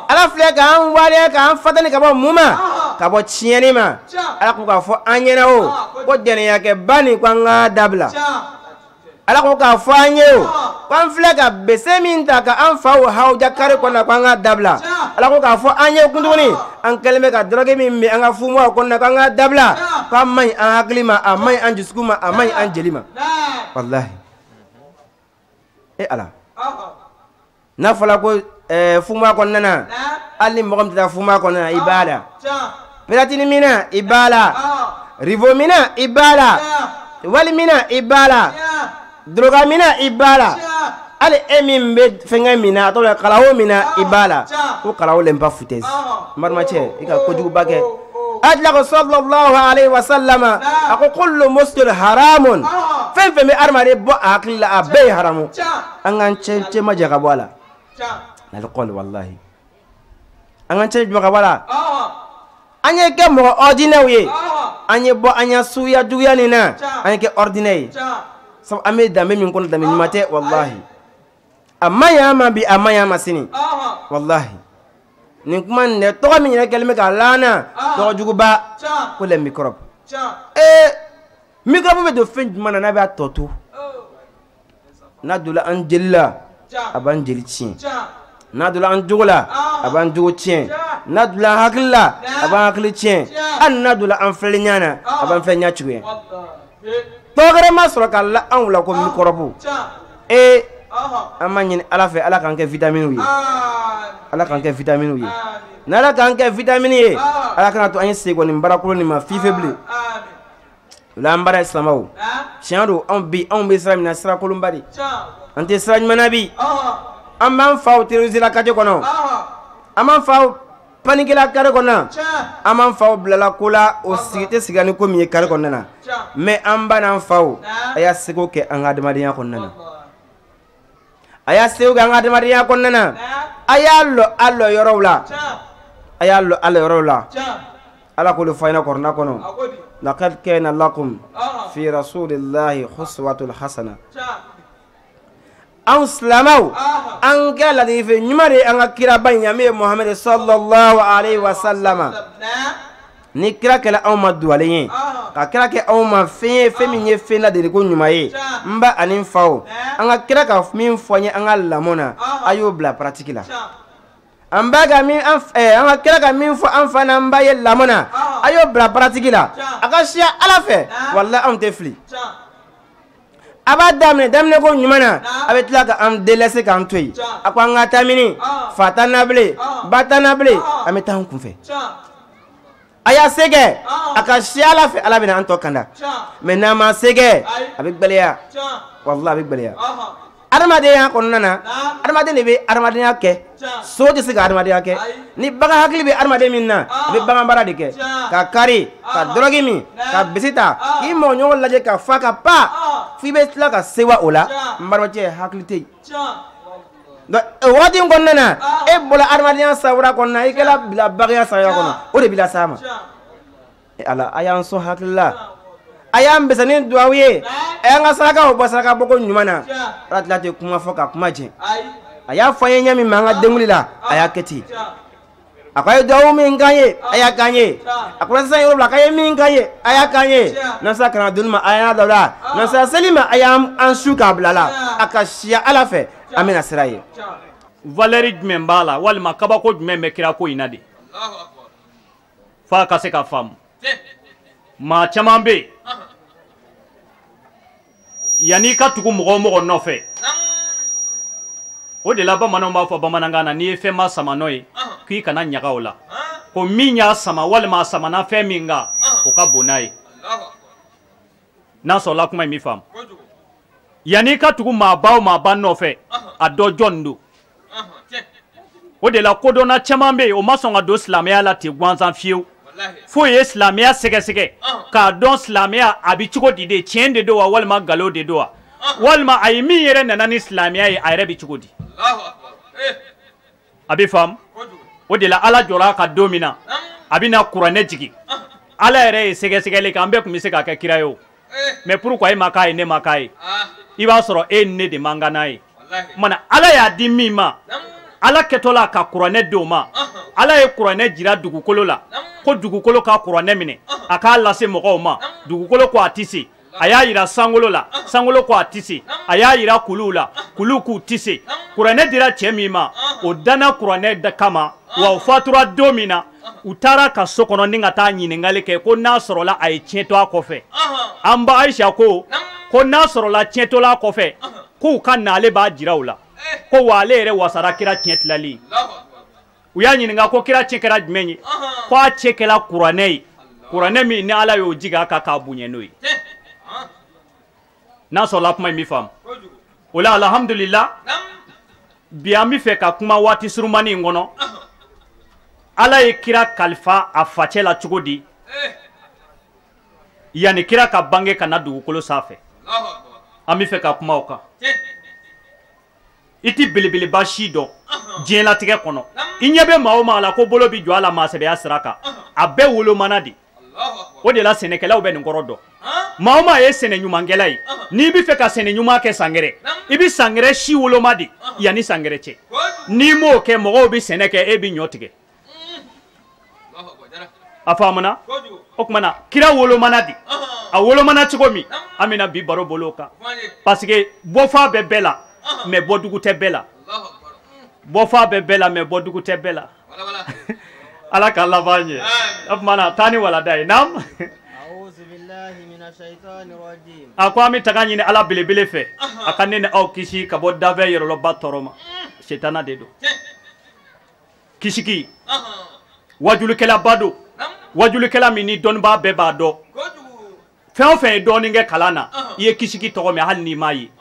Ala filɛ k'an waleya k'an fatani ka bɔ mun ma? Ka bɔ tiɲɛni ma. Ala ko k'a fɔ an ɲɛna o ko jɛnɛyakɛba nin ko an k'a dabila. Ala ko k'a fɔ an ye o ko an filɛ ka bese min ta ka an faw hawuja kare kɔnɔna ko an k'a dabila. Ala ko k'a fɔ an ye kun tuguni, an kɛlen bɛ ka dɔrɔgi min min an ka fumuwaw kɔnɔna ko an k'a dabila, k'a man ɲi an hakili ma, a man ɲi an dusukun ma, a man ɲi an jeli ma. Walahi e Ala, n'a fɔra ko fumuwa kɔnɔna na, hali ni mɔgɔ min tɛ taa fumuwa kɔnɔna na i b'a la, piratini mina i b'a la, rivo mina i b'a la, wali mina i b'a la, doroga mina i b'a la, hali e min bɛ fɛnkɛ min na, a tɔgɔ ye kalawo min na i b'a la, ko kalawo lɛnpa futɛsi. N balimacɛ, i ka kojuguba kɛ. A tila ko sallallahu alayhi wa sallama, a ko kullu muskir haramun, fɛn fɛn bɛ adamaden bɔ a hakili la a bɛɛ ye haramu. An k'an cɛ ma jɛ ka bɔ a la. N'ale walahi, an k'an cɛ jɔ ka bɔ a la. An ye kɛ mɔgɔ ordinaire ye, an ye bɔ an ya suya juguya nin na, an ye kɛ ordinaire ye. Sabu an bɛ danbe min kɔnɔ, danbe ɲuman tɛ walahi. A ma ɲi an ma bi, a ma ɲi an ma sini walahi. Nin kuma nin dɛ, tɔgɔ min yɛrɛ kɛlen bɛ k'a laana, tɔgɔ juguba, ko les microbes. Ee microbe bɛ don fɛn jumɛn na n'a b'a tɔ to? N'a donna an jeli la, a b'an jeli tiɲɛ. N'a donna an jogo la, a b'an jogo tiɲɛ. N'a donna an hakili la, a b'an hakili tiɲɛ. Hali n'a donna an filɛli ɲɛ na, a b'an filɛli ɲɛ cogoya. Tɔgɔ wɛrɛ ma sɔrɔ ka la anw la ko mikɔrɔbu. Ee an ma ɲini Ala fɛ, Ala k'an kɛ vitaminiw ye. Ala k'an kɛ vitaminiw ye. N'Ala k'an kɛ vitamini ye, Ala kana to an ye segin nin baarakolon nin ma fife bilen. O la an baara ye silamɛw. Tiɲɛ don, anw bi anw bɛ sira min na, sira kolonba de. An tɛ sira ɲuman na bi. An b'an faw terroriser la quartier kɔnɔ. An b'an faw paniquer la carré kɔnɔ. An b'an faw bilala ko la, o sigi tɛ siga ni ko min ye carré kɔnɔna na. Mais an ba n'an faw, a y'a seko kɛ an ka adamadenya kɔnɔna na. A y'a seko kɛ an ka adamadenya kɔnɔna na. A y'a lɔ a lɔ yɔrɔw la. A y'a lɔ a lɔ yɔrɔw la. Ala k'olu fɔ an ɲɛna kuranɛ kɔnɔ. Laqad kana lakum fi rasulillahi uswatun hasana. Anw silamɛw, an kɛra ladilifen ɲuman de ye an ka kiraba in ye, min ye Muhamadu sallallahu alaihi wa sallama. Ni kira kɛla anw ma duwalen ye, ka kira kɛ anw ma fɛn ye, fɛn min ye fɛn ladeliko ɲuman ye. N ba ani n faw, an ka kira ka min fɔ an ye an ka lamɔ na, a y'o bila pratique la. An ba ka min an ka kira ka min fɔ an fa n'an ba ye lamɔ na, a y'o bila pratique la. A ka siya Ala fɛ, walahi anw tɛ fili. A b'a daminɛ daminɛ ko ɲuman na, a bɛ tila ka an délaisser k'an to yen. A ko an ka taa mini, fa t'an na bilen, ba t'an na bilen, an bɛ taa an kunfɛ. A y'a se kɛ, a ka siya Ala fɛ, Ala bɛna an tɔ kanda. Mais n'an ma se kɛ, a bɛ gɛlɛya. Walahi a bɛ gɛlɛya. Adamadenya kɔnɔna na, adamaden de bɛ adamadenya kɛ. So tɛ se ka adamadenya kɛ. Ni bagan hakili bɛ adamaden min na, a bɛ bagan baara de kɛ. Ka kari, ka dɔrɔgi min, ka bisi ta, k'i mɔgɔ ɲɔgɔn lajɛ ka fa ka pa, f'i bɛ tila ka sewa o la. N balimakɛ, hakili tɛ yen. Donc o waati in kɔnɔna na, e bɔra adamadenya sawura kɔnɔna, i kɛra bila baganya sawura kɔnɔ, o de b'i las'a ma. Ala, a y'an sɔn hakili la. A y'an bɛsɛ ni duwawu ye. A y'an ka sarakaw bɔ saraka bɔko ɲuman na. Ala tila tɛ kuma fɔ ka kuma jɛ. A y'a fɔ an ye ɲɛ min ma an ka denkuli la, a y'a kɛ ten. A ko a ye duwawu min k'an ye, a y'a k'an ye. A ko sisan yɔrɔ bila k'a ye min k'an ye, a y'a k'an ye. N'an sera kana donni ma, a y'an da o la. N'an sera seli ma, a y'an su k'a bila la. A ka siya Ala fɛ, an bɛna sira ye. Valeur jumɛn b'a la, walima kabako jumɛn bɛ kira ko in na de? F'a ka se ka faamu. Maa caman bɛ yen, yanni i ka tugu mɔgɔ o mɔgɔ nɔfɛ, o de la bamananw b'a fɔ bamanankan na, n'i ye fɛn ma sama nɔ ye, k'i kana ɲaga o la. Ko min y'a sama walima a samana fɛn min kan, o ka bon n'a ye. N'a sɔrɔla kuma in bɛ faamu. Yanni i ka tugu maaba o maaba nɔfɛ, a dɔ jɔn don. O de la kodɔnna caman bɛ yen, o ma sɔn ka don silamɛya la ten gansan fiyewu. Fo ye silamɛya sɛgɛsɛgɛ k'a dɔn silamɛya a bɛ cogo di de, tiɲɛ de don wa walima nkalon de don wa, walima a ye min yɛrɛ nana ni silamɛya ye, a yɛrɛ bɛ cogo di. A bɛ faamu. O de la Ala jɔra a ka don min na, a bɛna kuranɛ jigin. Ala yɛrɛ ye sɛgɛsɛgɛli kɛ, an bɛɛ tun bɛ se k'a kɛ kira ye o. Mais pourquoi e ma k'a ye, ne ma k'a ye? I b'a sɔrɔ e ni ne de man kan n'a ye. Mana Ala y'a di min ma, Ala kɛtɔ la ka kuranɛ di o ma, Ala ye kuranɛ jira dugukolo la, ko dugukolo ka kuranɛ minɛ, a k'a lase mɔgɔw ma. Dugukolo ko a tɛ se. A y'a jira sankolo la, sankolo ko a tɛ se. A y'a jira kuluw la, kuluw k'u tɛ se. Kuranɛ dira cɛ min ma, o danna kuranɛ kama, wa o fatura don min na, u taara ka so kɔnɔ ni ka taa ɲininkali kɛ ko n'a sɔrɔla a ye tiɲɛ to a kɔfɛ. An ba Ayisa ko n'a sɔrɔla tiɲɛ tola a kɔfɛ, k'u ka na, ale b'a jira u la. Ko wa ale yɛrɛ wasara kira tiɲɛ tilali. U y'a ɲininka ko kira tiɲɛ kɛra jumɛn ye? Ko a cɛ kɛra kuranɛ ye, kuranɛ min ni Ala y'o jigin a kan k'a bonya n'o ye. N'a sɔrɔla kuma in bɛ faamu. O la alhamdulila, bi an bɛ fɛ ka kuma waati surumani in kɔnɔ. Ala ye kira kalifa a facɛ la cogo di yanni kira ka bange ka na dugukolo sanfɛ? An bɛ fɛ ka kuma o kan. I ti belebeleba si dɔn diɲɛlatigɛ kɔnɔ. I ɲɛ bɛ maa o maa la ko bolo bɛ jɔ a la maasɛbɛya sira kan, a bɛɛ wolomana de. O de la sɛnɛkɛlaw bɛ nin kɔrɔ dɔn. Maa o maa ye sɛnɛ ɲumankɛla ye, n'i bɛ fɛ ka sɛnɛ ɲuman kɛ sangɛrɛ, i bɛ sangɛrɛ si woloma de yanni sangɛrɛ cɛ. N'i m'o kɛ, mɔgɔw bɛ sɛnɛ kɛ, e bɛ ɲɔ tigɛ. A faamuna? O tuma na kira wolomana de. A wolomana cogo min, an bɛna bi baro bolo o kan. Parce que bɔfa bɛ bɛɛ la, mais bɔdugu tɛ bɛɛ la. Bɔfa bɛ bɛɛ la, mais bɔdugu tɛ bɛɛ la. Ala ka laban ɲɛ. O tuma na taa ni walada ye. Naam. A ko an bɛ taga ɲini Ala belebele fɛ a ka ne ni aw kisi ka bɔ danfɛn yɔrɔlɔba tɔɔrɔ ma. Setana de don. Kisiki wajulikɛlaba don, wajulikɛla min ni dɔnnibaa bɛɛ b'a dɔn. Fɛn o fɛn ye dɔɔnin kɛ kalan na, i ye kisiki tɔgɔ mɛn hali n'i m'a ye.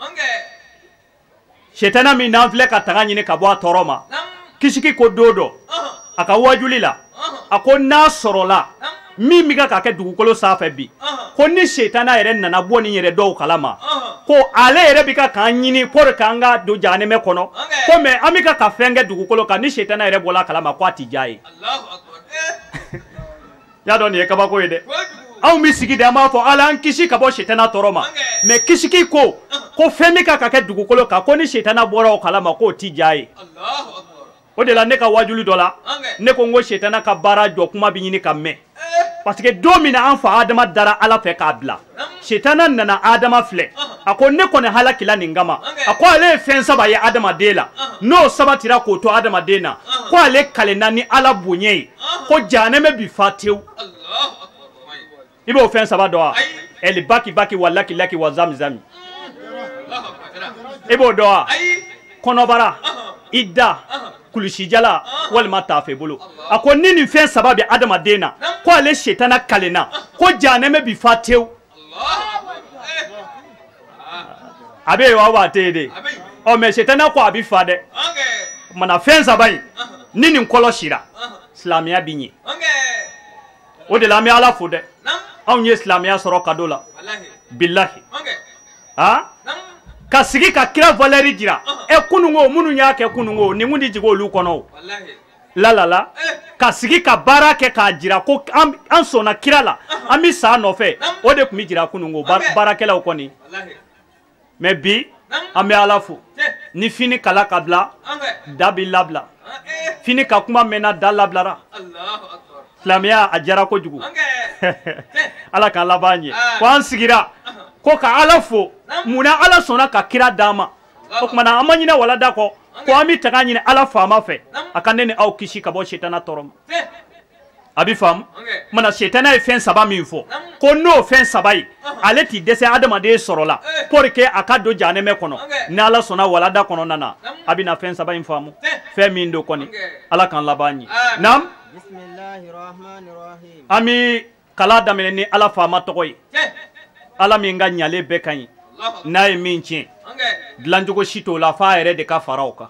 Setana min n'an filɛ ka taga ɲini ka bɔ a tɔɔrɔ ma, kisiki ko don dɔ a ka wajuli la, a ko n'a sɔrɔla min bɛ ka kɛ dugukolo sanfɛ bi, ko ni setana yɛrɛ nana bɔ nin yɛrɛ dɔw kalama, ko ale yɛrɛ bɛ ka k'an ɲini pour k'an ka don jahanɛmɛ kɔnɔ, ko mais an bɛ ka fɛn kɛ dugukolo kan, ni setana yɛrɛ bɔla a kalama ko a ti diya ye. Y'a dɔn nin ye kabako ye dɛ. Anw bɛ sigi de an b'a fɔ Ala an kisi ka bɔ setana tɔɔrɔ ma, mais kisiki ko fɛn bɛ ka kɛ dugukolo kan, ko ni setana bɔra o kalama k'o ti diya ye. O de la ne ka wajuli dɔ la, ne ko n ko setana ka baara jɔ kuma bɛ ɲini ka mɛn. Parce que don min na an fa Adama dara Ala fɛ k'a bila, setana nana Adama filɛ, a ko ne kɔni halakila nin kama. A ko ale ye fɛn saba ye adamaden la, n'o sabatira k'o to adamaden na, ko ale kalenna ni Ala bonya ye, ko jahanɛmɛ bi fa tewu. I b'o fɛn saba dɔn wa? Ɛli baki baki wa laki laki wa zami zami. I b'o dɔn wa? Kɔnɔbara, i da, kulusijala walima taafe bolo. A ko ni nin fɛn saba bɛ adamaden na, ko ale setana kalenna, ko jahanɛmɛ bi fa tewu. A bɛ yen wa a tɛ yen de? Ɔ mais setana ko a bɛ fa dɛ. Mana fɛn saba in ni nin kɔlɔsira, silamɛya bɛ ɲɛ. O de la an bɛ Ala fo dɛ. Anw ye silamɛya sɔrɔ cadeau la. Bilahi. Ah? Ka sigi ka kira valeur jira. E kunungo minnu y'a kɛ kunungo nin kun ti jigin olu kɔnɔ o. La la la. Ka sigi ka baara kɛ k'a jira ko an sɔnna kira la, an bɛ sa nɔfɛ, o de tun bɛ jira kunungo baarakɛlaw kɔni. Mais bi an bɛ Ala fo. Ni fini kala ka bila, da bɛ labila. Fini ka kuma mɛnna, da labilara. Silamɛya a diyara kojugu. Ala k'an laban ɲɛ. Ko an sigira ko ka Ala fo, munna Ala sɔnna ka kira d'an ma. O tuma na an ma ɲinɛ walada kɔ, ko an bɛ taga ɲini Ala faama fɛ a ka ne ni aw kisi ka bɔ setana tɔɔrɔ ma. A bɛ faamu? Mana setana ye fɛn saba min fɔ, ko n'o fɛn saba ye ale t'i dɛsɛ adamaden sɔrɔ la pour que a ka don jahanɛmɛ kɔnɔ. Ni Ala sɔnna walada kɔnɔna na, a bɛna fɛn saba in faamu. Fɛn min don kɔni, Ala k'an laban ɲɛ. Naam. An bɛ kala daminɛ ni Ala faama tɔgɔ ye. Ala min ka ɲalen bɛɛ ka ɲi, n'a ye min tiɲɛ, dilancogo si t'o la f'a yɛrɛ de ka fara o kan.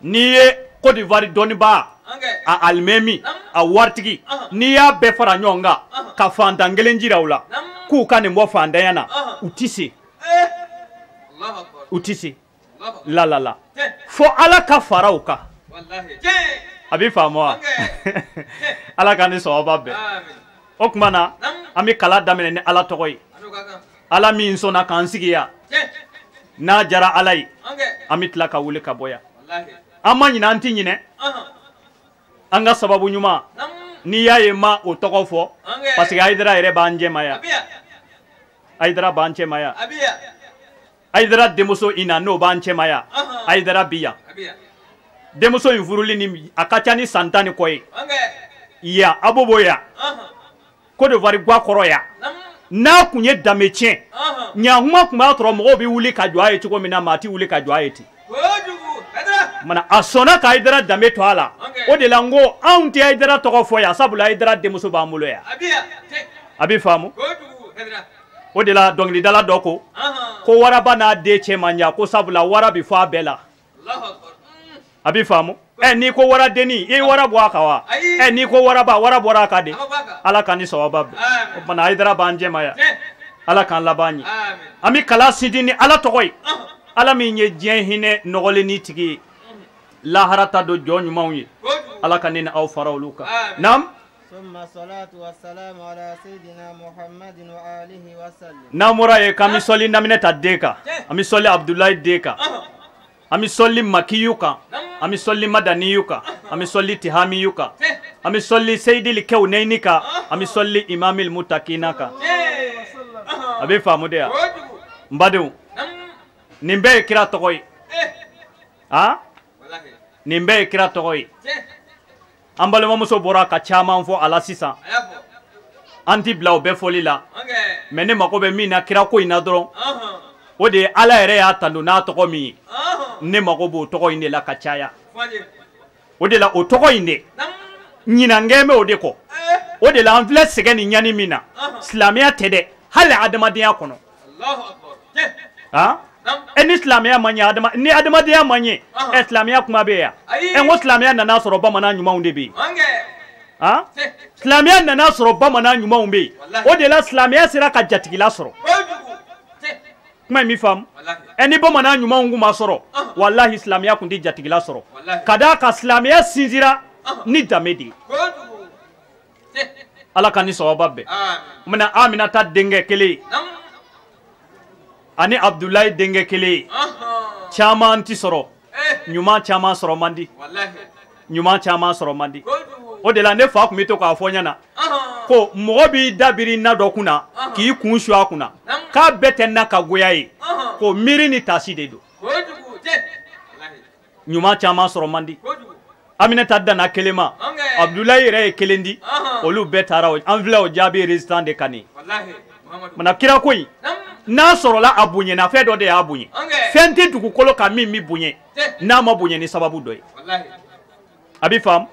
N'i ye Côte d'Ivoire dɔnnibaa, a alimami, a waritigi, n'i y'a bɛɛ fara ɲɔgɔn kan ka fantan kelen jira u la k'u ka nin bɔ fantanya na, u ti se. U ti se. La la la. Fo Ala ka fara u kan. A bɛ faamu wa? Ala k'an ni sawaba bɛn. O tuma na an bɛ kala daminɛ ni Ala tɔgɔ ye. Ala min sɔnna k'an sigi yan, n'a diyara Ala ye, an bɛ tila ka wuli ka bɔ yan. An ma ɲinɛ, an ti ɲinɛ. An ka sababu ɲuman, n'i y'a ye ma o tɔgɔ fɔ, parce que Hayidara yɛrɛ b'an jɛma yan. Hayidara b'an cɛma yan. Hayidara denmuso in na n'o b'an cɛma yan. Hayidara bi yan. Denmuso in furuli ni a ka ca ni san 10 ni kɔ ye. Yan Abobo yan. Côte d'Ivoire gwa kɔrɔ yan. N'a kun ye danbe tiɲɛ, ɲankuma kun b'a sɔrɔ mɔgɔw bɛ wuli ka jɔ a ye cogo min na, maa ti wuli ka jɔ a ye ten. Mana a sɔnna ka Hayidara danbe to a la. O de la n ko anw tɛ Hayidara tɔgɔ fɔ yan, sabula Hayidara denmuso b'an bolo yan. A bɛ faamu? O de la dɔnkilidala dɔ ko ko waraba n'a den cɛ man jan, ko sabula wara bɛ fɔ a bɛɛ la. A bɛ faamu? Ɛ n'i ko waradenni, i ye wara bɔ a kan wa? Ɛ n'i ko waraba, wara bɔra a kan de. Ala k'an ni sawaba bɛn. O tuma na Hayidara b'an jɛma yan. Ala k'an laban ɲɛ. An bɛ kala sinsin ni Ala tɔgɔ ye. Ala min ye diɲɛ hinɛ nɔgɔlenni tigi ye, lahara ta don jɔn ɲumanw ye. Ala ka ne ni aw fara olu kan. Naam. N'an bɔra yen k'an bɛ sɔli Naminɛta den kan, an bɛ sɔli Abudulayi den kan, an bɛ sɔli Makiyu kan, an bɛ sɔli Madaniyu kan, an bɛ sɔli Tihamiyu kan, an bɛ sɔli Seyidili Kɛwunɛni kan, an bɛ sɔli Imamil Mutakina kan. A bɛ faamu de ya? N badenw, nin bɛɛ ye kira tɔgɔ ye. Ah? Nin bɛɛ ye kira tɔgɔ ye. An balimamuso bɔra ka caman fɔ a la sisan. An ti bila o bɛɛ fɔli la, mais ne mako bɛ min na kira ko in na dɔrɔn, o de ye Ala yɛrɛ y'a tando n'a tɔgɔ min ye, ne mako b'o tɔgɔ in de la ka caya. O de la o tɔgɔ in de ɲinankɛ bɛ o de kɔ. O de la an filɛ sɛgɛn ni ɲani min na, silamɛya tɛ dɛ, hali adamadenya kɔnɔ. E ni silamɛya ma ɲɛ, ni adamadenya ma ɲɛ, ɛ silamɛya kuma bɛ yan. Ɛ n ko silamɛya nana sɔrɔ bamanan ɲumanw de bɛ yen. Silamɛya nana sɔrɔ bamanan ɲumanw bɛ yen. O de la silamɛya sera ka jatigila sɔrɔ. Kuma in mi faamu? Ɛ ni bamanan ɲumanw kun ma sɔrɔ, walahi silamɛya kun tɛ jatigila sɔrɔ. Ka d'a kan silamɛya sinsinra ni danbe de ye. Ala ka ni sababa bɛn. N bɛna Aminata denkɛ kelen ani Abdulayi denkɛ kelen caman ti sɔrɔ, ɲuman caman sɔrɔ man di, ɲuman caman sɔrɔ man di. O de la ne fa tun bɛ to k'a fɔ ɲɛna ko mɔgɔ b'i dabiri na dɔ kunna k'i kun su a kunna, k'a bɛɛ tɛ na ka goya ye, ko miiri ni taasi de don. Ɲuman caman sɔrɔ man di. Aminata danna kelen ma, Abdulayi yɛrɛ ye kelen di, olu bɛɛ taara. An filɛ o jaabi résistant de kan nin. Mana kira ko in n'a sɔrɔla a bonyana, fɛn dɔ de y'a bonya. Fɛn tɛ dugukolo kan min bɛ bonya n'a ma bonya ni sababu dɔ ye. A bɛ faamu?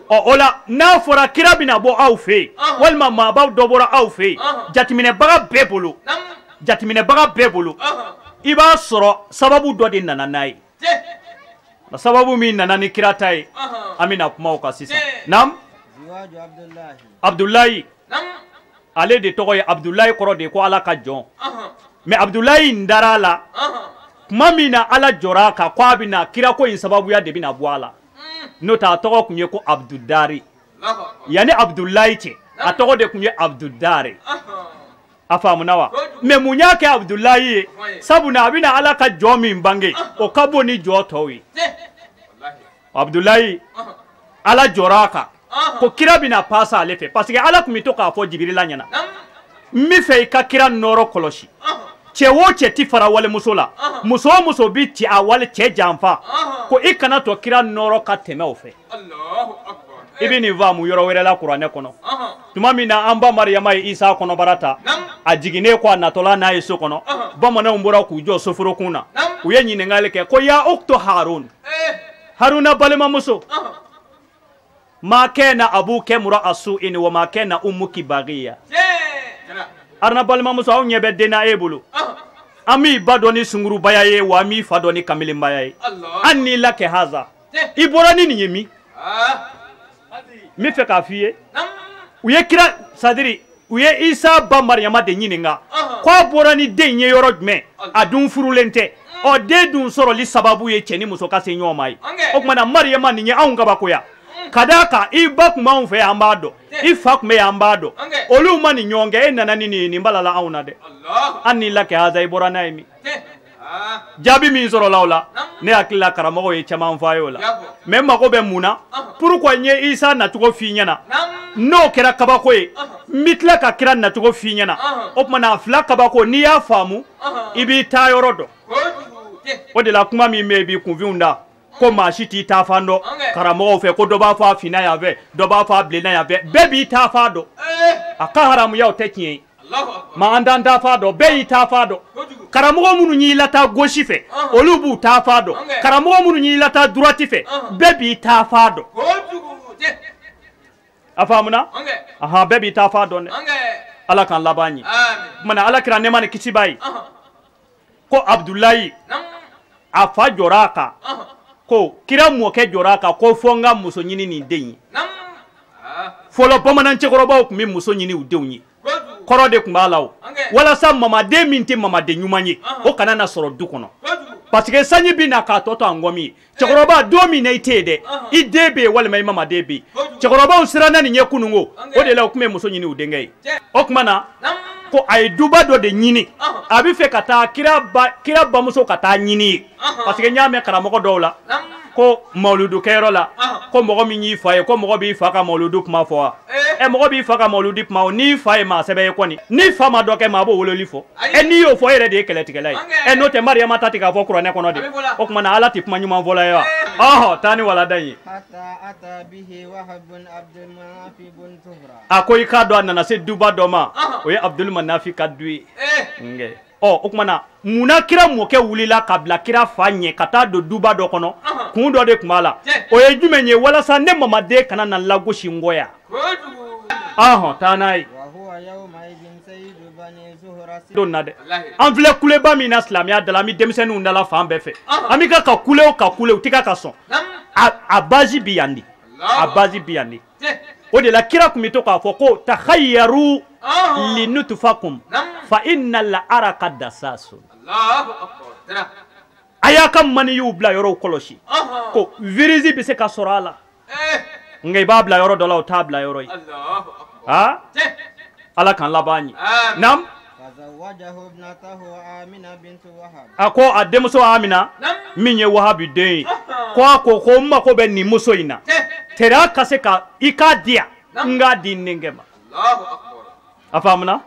Ɔ o la n'a fɔra kira bɛna bɔ aw fɛ yen, walima maabaw dɔ bɔra aw fɛ yen, jateminɛbaga bɛɛ bolo, jateminɛbaga bɛɛ bolo, i b'a sɔrɔ sababu dɔ de nana n'a ye. Sababu min nana ni kira ta ye, an bɛna kuma o kan sisan. Naam, Abdulayi, ale de tɔgɔ ye Abdulayi, kɔrɔ de ye ko Ala ka jɔn. Mais Abdulayi in dara a la tuma min na Ala jɔra a kan ko a bɛna kirako in sababuya de bɛna bɔ a la. N'o tɛ a tɔgɔ tun ye ko Abdudari. Yanni Abdulayi cɛ, a tɔgɔ de tun ye Abdudari. A faamuna wa? Mais mun y'a kɛ Abdulayi ye? Sabula a bɛna Ala ka jɔn min bange, o ka bon ni jɔn tɔw ye. Abdulayi, Ala jɔra a kan ko kira bɛna pasa ale fɛ, parce que Ala tun bɛ to k'a fɔ Jibirila ɲɛna, n bɛ fɛ i ka kira nɔɔrɔ kɔlɔsi. Cɛ o cɛ ti fara walimuso la, muso o muso bi cɛ a wali cɛ janfa, ko i kana to kira nɔɔrɔ ka tɛmɛ o fɛ. I bɛ nin faamu yɔrɔ wɛrɛ la kuranɛ kɔnɔ. Tuma min na an ba Mariyama ye Isa kɔnɔbara ta, a jiginnen kɔ a natɔla n'a ye so kɔnɔ, bamananw bɔra k'u jɔ soforokun na, u ye ɲininkali kɛ ko ya uktu Harun, Haruna balimamuso, ma kana abuka mura'a su'in wa ma kana ummuki baghiya. Haruna balimamuso, aw ɲɛ bɛ den na e bolo, an b'i ba dɔn ni sungurubaya ye, wa an b'i fa dɔn ni kamelenbaya ye. An n'i la kɛ haza, i bɔra ni nin ye min? N bɛ fɛ k'a f'i ye, u ye kira sadiri, u ye Isa ba Mariyama de ɲininka k'a bɔra ni den ye yɔrɔ jumɛn, a dun furulen tɛ. Ɔ den dun sɔrɔli sababu ye cɛ ni muso ka se ɲɔgɔn ma ye. O tuma na Mariyama nin ye anw kabakoya. Ka d'a kan i ba tun b'anw fɛ yan, an b'a dɔn, i fa tun bɛ yan, an b'a dɔn, olu ma nin ɲɔgɔn kɛ, e nana ni nin ye, nin balala anw na dɛ. An n'i la kɛ haza, i bɔra n'a ye min? Jaabi min sɔrɔla o la, ne hakili la karamɔgɔ ye caman fɔ a ye o la. Mais n mago bɛ mun na? Pourquoi n ye Isa nacogo f'i ɲɛna, n'o kɛra kabako ye, n bɛ tila ka kira nacogo f'i ɲɛna. O tuma na a fila kabako, n'i y'a faamu, i b'i taa yɔrɔ dɔn. O de la kuma min bɛ yen bi kunfinw da, ko maa si t'i taafan dɔn karamɔgɔw fɛ, ko dɔ b'a fɔ a finna yan fɛ, dɔ b'a fɔ a bilenna yan fɛ, bɛɛ b'i taafan dɔn. A ka haramuya o tɛ tiɲɛ ye. Ma an t'an taafan dɔn, bɛɛ y'i taafan dɔn. Karamɔgɔ minnu y'i lataa gauche fɛ, olu b'u taafan dɔn. Karamɔgɔ minnu y'i lataa droite fɛ, bɛɛ b'i taafan dɔn. A faamuna? Ahan, bɛɛ b'i taafan dɔn dɛ. Ala k'an laban ɲɛ. Kumana Ala kira nɛɛma ni kisi b'a ye ko Abdulayi a fa jɔra a kan, ko kira mɔkɛ jɔra a kan ko fo n ka muso ɲini nin den ye. Fɔlɔ bamanan cɛkɔrɔbaw tun bɛ muso ɲini u denw ye, kɔrɔ de tun b'a la o, walasa mamaden min tɛ mamaden ɲuman ye, o kana na sɔrɔ du kɔnɔ. Parce que sanji bɛ na k'a tɔ to a ngɔmi ye. Cɛkɔrɔba, don min na i tɛ yen dɛ, i den bɛ yen walima i mamaden bɛ yen. Cɛkɔrɔbaw siranna nin ɲɛ kununko, o de la u tun bɛ muso ɲini u denkɛ ye. O tuma na ko a ye duba dɔ de ɲini, a bɛ fɛ ka taa kira bamuso ka taa ɲini ye. Parce que n y'a mɛn karamɔgɔ dɔw la ko mawuludu kɛyɔrɔ la, ko mɔgɔ min y'i fa ye, ko mɔgɔ b'i fa ka mawuludu kuma fɔ wa? Ɛ mɔgɔ b'i fa ka mawuludi kuma o, n'i fa ye maa sɛbɛ ye kɔni, n'i fa ma dɔ kɛ maa b'o wololi fɔ. Ɛ n'i y'o fɔ, e yɛrɛ de ye kɛlɛtigɛla ye. Ɛ n'o tɛ Mariyama ta tɛ k'a fɔ kuranɛ kɔnɔ de. O tuma na Ala tɛ kuma ɲuman fɔla ye wa? Ɔhɔ, taa ni walada in ye. A ko i k'a dɔn a nana se duba dɔ ma, o ye Abdul Manafi ka du ye. Ɔ, o tuma na munna kira mɔkɛ wulila ka bila kira fa ɲɛ ka taa don duba dɔ kɔnɔ? Kun dɔ de tun b'a la, o ye jumɛn ye? Walasa ne mamaden kana na lagosi n kɔ yan. Ɔhɔn, taa n'a ye. Don na dɛ, an filɛ kuleba min na silamɛya da la, an bɛ denmisɛnninw da la fan bɛɛ fɛ, an bɛ ka kule o ka kule, u tɛ ka sɔn. A base bi yan de, a base bi yan de. O de la kira tun bɛ to k'a fɔ ko takhayyaru linutfakum fa inna al-araka dasasun. A y'a ka maniyiw bila yɔrɔw kɔlɔsi, ko virus bɛ se ka sɔrɔ a la, nka i b'a bila yɔrɔ dɔ la, o t'a bila yɔrɔ ye. Aa, Ala k'an laban ɲɛ. Naam. A ko a denmuso Amina min ye Wahabi den ye, ko a ko ko n mako bɛ nin muso in na, teriya ka se ka i k'a di yan, n k'a di n denkɛ ma. A faamuna?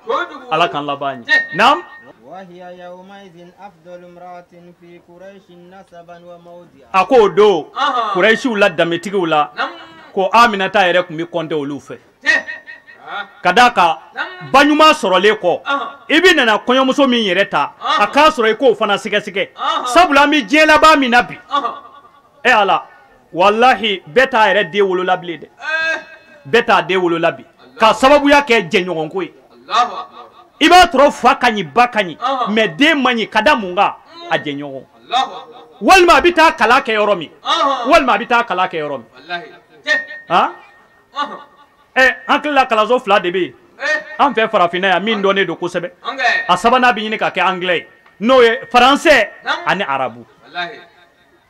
Ala k'an laban ɲɛ. Naam. A ko o don Kurɛsiw la, danbetigiw la, ko Aminata yɛrɛ tun bɛ kɔnte olu fɛ. Ka d'a kan ba ɲuman sɔrɔlen kɔ, i bɛ nana kɔɲɔmuso min yɛrɛ ta, a k'a sɔrɔ i k'o fana sɛgɛsɛgɛ, sabula an bɛ diɲɛ laban min na bi, e Ala, walahi bɛɛ t'a yɛrɛ den wolola bilen dɛ, bɛɛ t'a den wolola bi, k'a sababuya kɛ jɛɲɔgɔnko ye. I b'a sɔrɔ fa ka ɲi, ba ka ɲi, mɛ den man ɲi, ka da mun kan? A jɛɲɔgɔn. Walima a bɛ taa kalan kɛ yɔrɔ min, walima a bɛ taa kalan kɛ yɔrɔ min. Han, ɛ, hakili la kalanso fila de bɛ yen an fɛ farafinna yan min dɔnnen don kosɛbɛ. A sabanan bɛ ɲini ka kɛ anglais ye, n'o ye faransɛ ani arabu.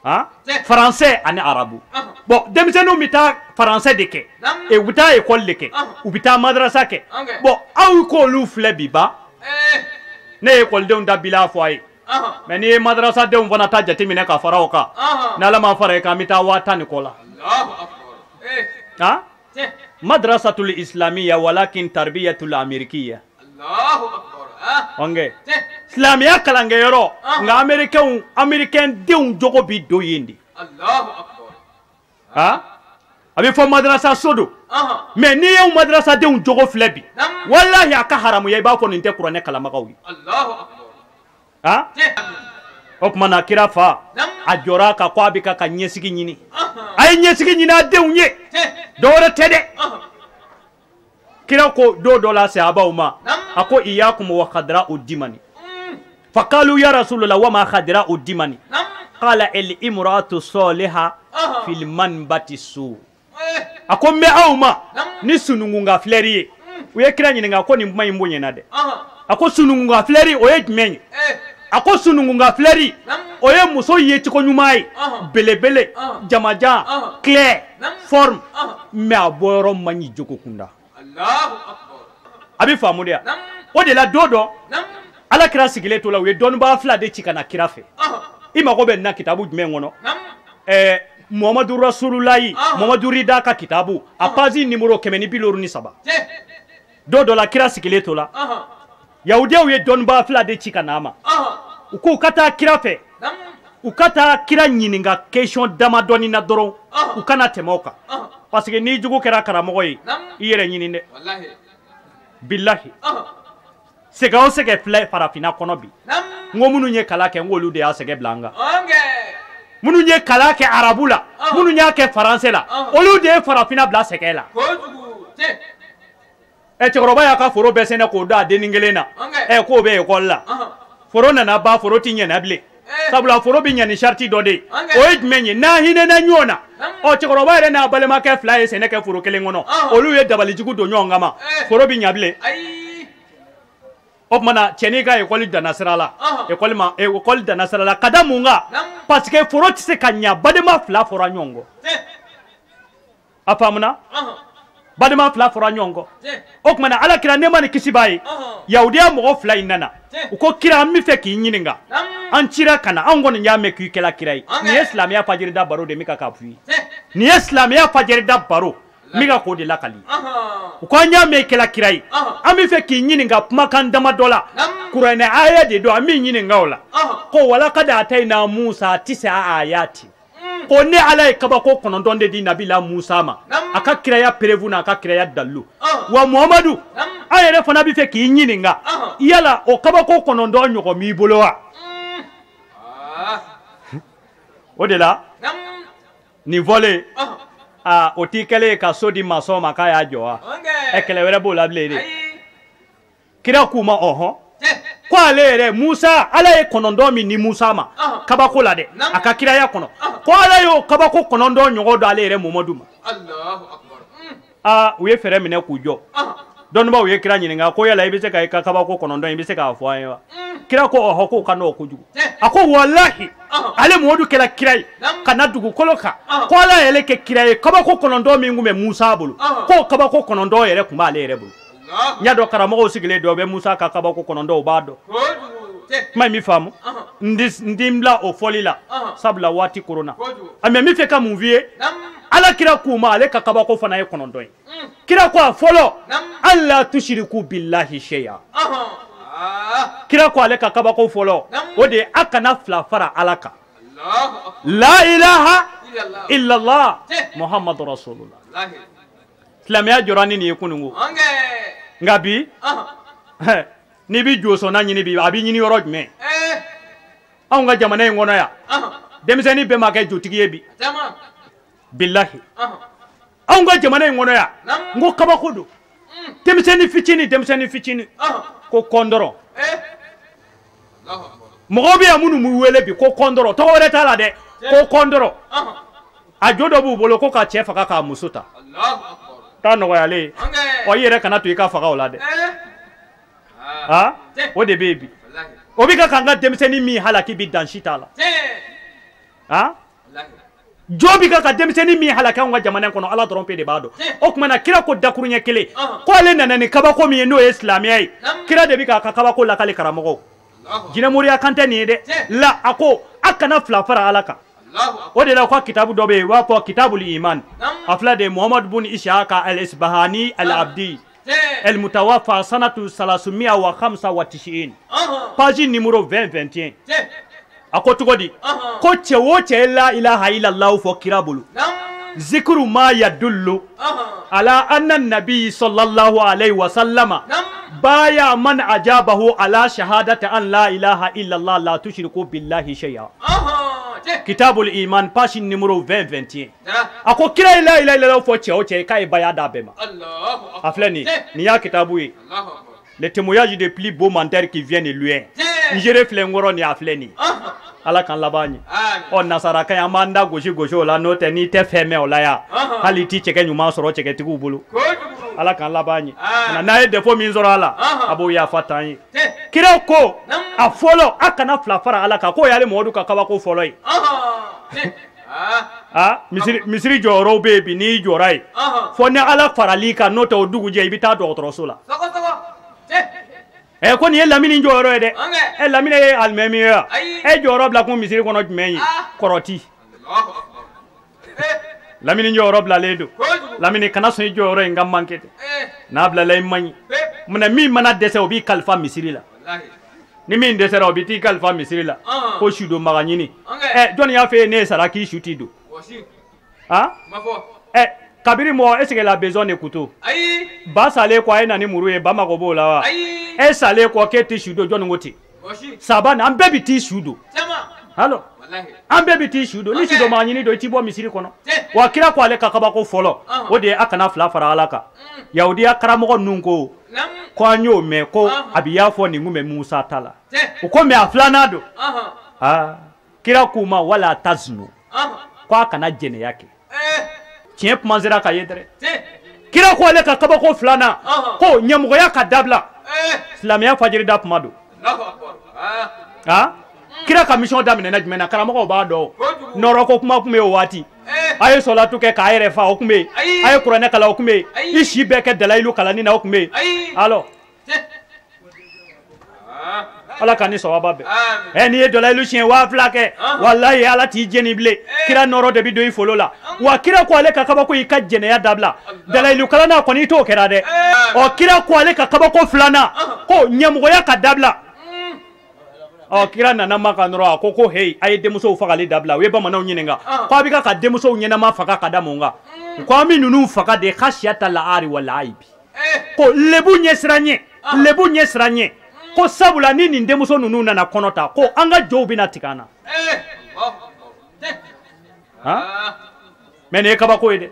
Han, faransɛ ani arabu. Bon, denmisɛnninw bɛ taa faransɛ de kɛ, u bɛ taa ekɔli de kɛ, u bɛ taa madarasa kɛ. Bon, aw k'olu filɛ bi ba, ne ye ekɔlidenw ta bila fɔ a ye, mɛ n'i ye madarasadenw fana ta jateminɛ ka fara o kan, n'Ala ma fara i kan, an bɛ taa 10,000 ni kɔ la. Han, madrasatul islamiyya walakin tarbiyatul amerikiya. Ɔnkɛ, silamɛya kalankɛyɔrɔ, nka américain, américain denw jogo bi don yen de. Han, a bɛ fɔ madrasa so don, mɛ n'i ye madrasadenw jogo filɛ bi, walahi a ka haramuya, i b'a fɔ nin tɛ kuranɛ kalanbagaw ye. Han, o tuma na kira fa a jɔra a kan ko a bɛ ka ɲɛsigi ɲini. A ye ɲɛsigi ɲini a denw ye, dɔwɛrɛ tɛ dɛ. Kira ko don dɔ la sahabaw ma, a ko iyakum wa khadra udimani. Faqalu ya Rasulullah wa ma khadra udimani? Qala al imra'atu salihah fil manbati su. A ko n bɛ aw ma ni sununkunka filɛri ye. U ye kira ɲininka ko nin kuma in bonyana dɛ. A ko sununkunka filɛri o ye jumɛn ye? A ko sununkunka filɛri o ye muso yecogo ɲuman ye, belebele, jamajan, clair, forme, mais a bɔyɔrɔ man ɲi jogo kunda. A bɛ faamu de ya. O de la don dɔ Ala kira sigilen to la, u ye dɔnnibaa fila de ci ka na kira fɛ. I mago bɛ nin na kitabu jumɛn kɔnɔ? Muhamadu Rasululayi, Muhamadu Rida ka kitabu, a page numéro 153. Don dɔ la kira sigilen to la, yahudiyaw ye dɔnnibaa fila de ci ka na a ma. U ko u ka taa kira fɛ, u ka taa kira ɲininka question damadɔni na dɔrɔn, u kana tɛmɛ o kan. Parce que n'i jugu kɛra karamɔgɔ ye, i yɛrɛ ɲini dɛ. Bilahi, sɛgɛn o sɛgɛn filɛ farafinna kɔnɔ bi, n ko minnu ye kalan kɛ, n k'olu de y'a sɛgɛn bila an kan. Minnu ye kalan kɛ arabu la, minnu y'a kɛ faransɛ la, olu de ye farafinna bila sɛgɛn la. Ɛ, cɛkɔrɔba y'a ka foro bɛɛ sɛnɛ k'o da a dennin kelen na, ɛ, k'o bɛ ekɔli la. Foro nana ban, foro ti ɲɛna bilen, sabula foro bɛ ɲɛ ni sariti dɔ de ye. O ye jumɛn ye? N'an hinɛna ɲɔgɔn na. Ɔ, cɛkɔrɔba yɛrɛ n'a balimakɛ fila ye sɛnɛ kɛ foro kelen kɔnɔ, olu ye dabalijugu don ɲɔgɔn kama, foro bɛ ɲɛ bilen. O tuma na cɛnin ka ekɔli danna sira la, ekɔli ma ekɔli danna sira la ka da mun kan? Parce que foro tɛ se ka ɲa, balima fila fɔra ɲɔgɔn kɔ. A faamuna? Balima fila fɔra ɲɔgɔn kɔ. O tuma na Ala kira nɛɛma ni kisi b'a ye, yahudiya mɔgɔ fila in nana, u ko kira, an bɛ fɛ k'i ɲininka, an cira ka na, anw kɔni y'a mɛn k'i kɛla kira ye. Nin ye silamɛya fajirida baro de min ka k'a f'i ye, nin ye silamɛya fajirida baro min ka k'o de lakali. U ko an y'a mɛn i kɛla kira ye, an bɛ fɛ k'i ɲininka kumakan damadɔ la, kuranɛ aya de don, an b'i ɲininka o la. Ko walakad atayna Musa tisa ayati. Ko ne Ala ye kabako 9 de di Nabila Musa ma. A ka kiraya preuve n'a ka kiraya dalilu. Wa Muhamadu, an yɛrɛ fana bɛ fɛ k'i ɲininka. Yala o kabako 9 ɲɔgɔn b'i bolo wa? O de la, nin fɔlen, aa o t'i kɛlen ye ka so di masɔn ma k'a y'a jɔ wa? Ɛ kɛlɛ wɛrɛ b'o la bilen de. Kira k'u ma ɔhɔn. Ko ale yɛrɛ Musa, Ala ye 9 min di Musa ma kabako la dɛ, a ka kiraya kɔnɔ. Ko Ala y'o kabako 9 ɲɔgɔn dɔn ale yɛrɛ Mamadu ma. Aa u ye fɛɛrɛ minɛ k'u jɔ. Dɔnnibaaw ye kira ɲininka ko yala i bɛ se ka i ka kabako 9 i bɛ se k'a fɔ an ye wa? Kira ko ɔhɔ k'o ka nɔgɔ kojugu. A ko walahi ale Mamadu kɛra kira ye ka na dugukolo kan. Ko Ala y'ale kɛ kira ye kabako 9 min tun bɛ Musa bolo, k'o kabako 9 yɛrɛ tun b'ale yɛrɛ bolo. N y'a dɔn karamɔgɔw sigilen dɔ bɛ Musa ka kabako 9 u b'a dɔn. Kuma in bɛ faamu? N ti n bila o fɔli la sabula waati koronna. Mais n bɛ fɛ ka mun f'i ye? Ala kira k'u ma ale ka kabako fana ye 9 ye. Kira ko a fɔlɔ, alla tushiriku billahi shay'a. Kira ko ale ka kabako fɔlɔ, o de ye a kana fila fara Ala kan. La ilaha illallah Muhammadu rasulullah. Silamɛya jɔra ni nin ye kununko. Nka bi, n'i bɛ josɔnna ɲini bi, a bɛ ɲini yɔrɔ jumɛn? Anw ka jamana in kɔnɔ yan, denmisɛnnin bɛɛ ma kɛ jotigi ye bi. Bilahi. Anw ka jamana in kɔnɔ yan, n ko kabako don. Denmisɛnnin fitinin ko kɔndɔrɔ. Mɔgɔw bɛ yan minnu b'u wele bi ko kɔndɔrɔ, tɔgɔ wɛrɛ t'a la dɛ, ko kɔndɔrɔ. A jo dɔ b'u bolo ko ka cɛ faga k'a muso ta. Taa nɔgɔyalen. Ɔ i yɛrɛ kana to i ka faga o la dɛ. Ah, o de bɛ yen bi. O bɛ ka k'an ka denmisɛnnin min halaki bi dan si t'a la. Ah, jo bɛ ka denmisɛnnin min halaki anw ka jamana in kɔnɔ, Ala dɔrɔn pe de b'a dɔn. O tuma na kira ko dakuruɲɛ kelen ko ale nana ni kabako min ye n'o ye silamɛya ye. Kira de bɛ k'a ka kabako lakali karamɔgɔw. Jinɛmoriya kan tɛ nin ye dɛ. La a ko a kana fila fara Ala kan. O de la ko kitabu dɔ bɛ yen u b'a fɔ kitabul iman. A filɛ de Muhammad bun Ishaka al-Isbahani al-Abdi al-Mutawafa sanatu 395 page numéro 20-21. A ko cogo di? Ko cɛ o cɛ ye la ilaha illallah fɔ kira bolo, zikru ma yadullu ala anna nabi sallallahu alayhi wa sallama baya man ajabahu ala shahadati an la ilaha illallah la tushriku billahi shay'a. Kitabul iman page numéro 20-21. A ko kira ye la ilaha illallah fɔ cɛ o cɛ k'a ye baya d'a bɛɛ ma. A filɛ nin ye, nin y'a kitabu ye. Le témoignage des plus beaux menteurs qui viennent de loin. N géré filɛ n kɔrɔ nin a filɛ nin ye. Ala k'an laban ɲɛ. Ɔ nasarakan an b'an da gosi gosi o la, n'o tɛ n'i tɛ fɛn mɛn o la yan, hali i ti cɛkɛ ɲuman sɔrɔ cɛkɛtigiw bolo. Ala k'an laban ɲɛ. N'a ye défaut min sɔrɔ a la, a b'o yafa t'an ye. Kira ko a fɔlɔ a kana fila fara Ala kan, k'o y'ale Mamadu ka kabako fɔlɔ ye. Ah, misiri jɔyɔrɔw bɛ yen bi, n'i jɔra yen fɔ ni Ala faral'i kan, n'o tɛ o dugujɛ i bɛ taa dɔgɔtɔrɔso la. Ɛ ko nin ye Lamini jɔyɔrɔ ye dɛ. Ɛ Lamini ye alimami ye wa? E jɔyɔrɔ bila kun misiri kɔnɔ jumɛn ye? Kɔrɔti. Lamini jɔyɔrɔ bilalen don. Lamini kana sɔn i jɔyɔrɔ in ka manqué dɛ. N'a bilala i man ɲi. Munna min mana dɛsɛ o b'i kalifa misiri la. Ni min dɛsɛra o bɛ t'i kalifa misiri la. Ko sudonbaga ɲini. Ɛ jɔnni y'a f'e ye ne ye sara k'i su t'i don? Ah? Ɛ kabiri mɔgɔ est ce qu'elle a besoin de couteau? Ba salen kɔ a ye na ni muru ye, ba mago b'o la wa? E salen kɔ k'e tɛ su don, jɔnni ko ten? Saba na an bɛɛ bɛ t'i su don. Alors an bɛɛ bɛ t'i su don, ni sudonbaga ɲini don i t'i bɔ misiri kɔnɔ. Wa kira ko ale ka kabako fɔlɔ, o de ye a kana fila fara Ala kan. Yahudiya karamɔgɔ ninnu ko ko an y'o mɛn ko a bɛ y'a fɔ nin kun bɛ Musa ta la. O ko mais a filanan don. Aa kira k'u ma wala tazunu, ko a kana jɛnɛya kɛ. Tiɲɛ kuma sera ka ye dɛ. Kira ko ale ka kabako filanan ko ɲɛmɔgɔya ka dabila. Silamɛya fajiri da kuma don. Ah, kira ka mission daminɛna jumɛn na? Karamɔgɔw b'a dɔn. Nɔrɔ ko kuma tun bɛ yen o waati. A ye sɔlatu kɛ k'a yɛrɛ fa o tun bɛ yen. A ye kuranɛ kalan o tun bɛ yen. I si bɛɛ kɛ dalayilu kalanni na o tun bɛ yen. Alors Ala ka ni sawaba bɛn. Ɛ n'i ye dalayilu siɲɛ 2000 kɛ, walayi Ala t'i jeni bilen. Kira nɔrɔ de bɛ don i folo la. Wa kira ko ale ka kabako i ka jɛnɛya dabila. Dalayilu kalanna kɔni i t'o kɛra dɛ. Ɔ kira ko ale ka kabako filanan ko ɲɛmɔgɔya ka dabila. Ɔ kira nana Maka dɔrɔn a ko ko heyi a ye denmusow fagali dabila. U ye bamananw ɲininka ko a bɛ ka denmusow ɲɛnama faga ka da mun kan? Ko an bɛ ninnu faga de khasiyata la-ari wal aibi. Ko lebu ɲɛsiran ɲɛ, lebu ɲɛsiran ɲɛ. Ko sabula ni nin denmuso ninnu nana kɔnɔ ta ko an ka jow bɛna tigɛ an na. Han? Mais nin ye kabako ye dɛ.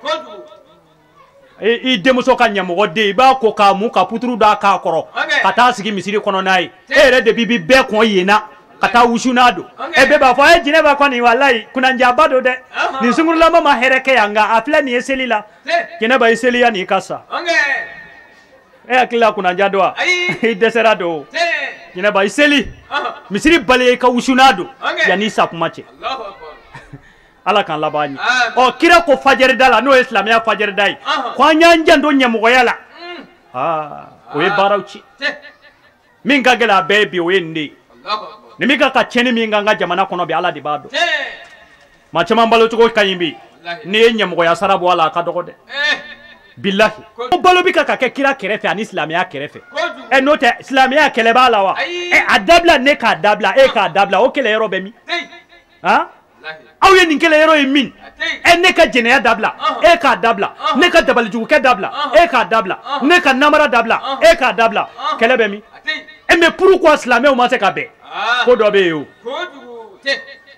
I denmuso ka ɲɛmɔgɔ den i b'a ko k'a mun ka puturu d'a k'a kɔrɔ ka taa sigi misiri kɔnɔ n'a ye. E yɛrɛ de b'i bɛɛ kɔn yen na ka taa wusu n'a don. E bɛɛ b'a fɔ a ye jinɛba kɔni walayi kunnanjaba don dɛ. Nin sungurulama ma hɛrɛ kɛ yan nka a filɛ nin ye seli la. Jinɛba i seli yanni i ka sa. E hakili la kunnanja don wa? I dɛsɛra don. Jinɛba i seli. Misiri bali i ka wusu n'a don yanni i sa kuma cɛ. Ala k'an laban ɲɛ. Ɔ kira ko fajɛrida la n'o ye silamɛya fajɛrida ye ko an y'an janto ɲɛmɔgɔya la. Aa o ye baaraw ci. Min ka gɛlɛn a bɛɛ ye bi o ye nin de ye. Nin bɛ ka tiɲɛni min k'an ka jamana kɔnɔ bi Ala de b'a dɔn. Maa caman balocogo ka ɲi bi n'i ye ɲɛmɔgɔya sara bɔ a la a ka dɔgɔ dɛ. Bilahi. Ko balo bɛ ka kɛ kira kɛrɛfɛ ani silamɛya kɛrɛfɛ. Ɛ n'o tɛ silamɛya kɛlɛ b'a la wa? Ɛ a dabila ne k'a dabila e k'a dabila o kɛlɛ yɔrɔ bɛ min? Han? Aw ye nin kɛlɛ yɔrɔ ye min? Ɛ ne ka jɛnɛya dabila e k'a dabila, ne ka dabalijugukɛ dabila e k'a dabila, ne ka namara dabila e k'a dabila, kɛlɛ bɛ min? Ɛ mais pourquoi silamɛw ma se ka bɛn? Ko dɔ bɛ yen o.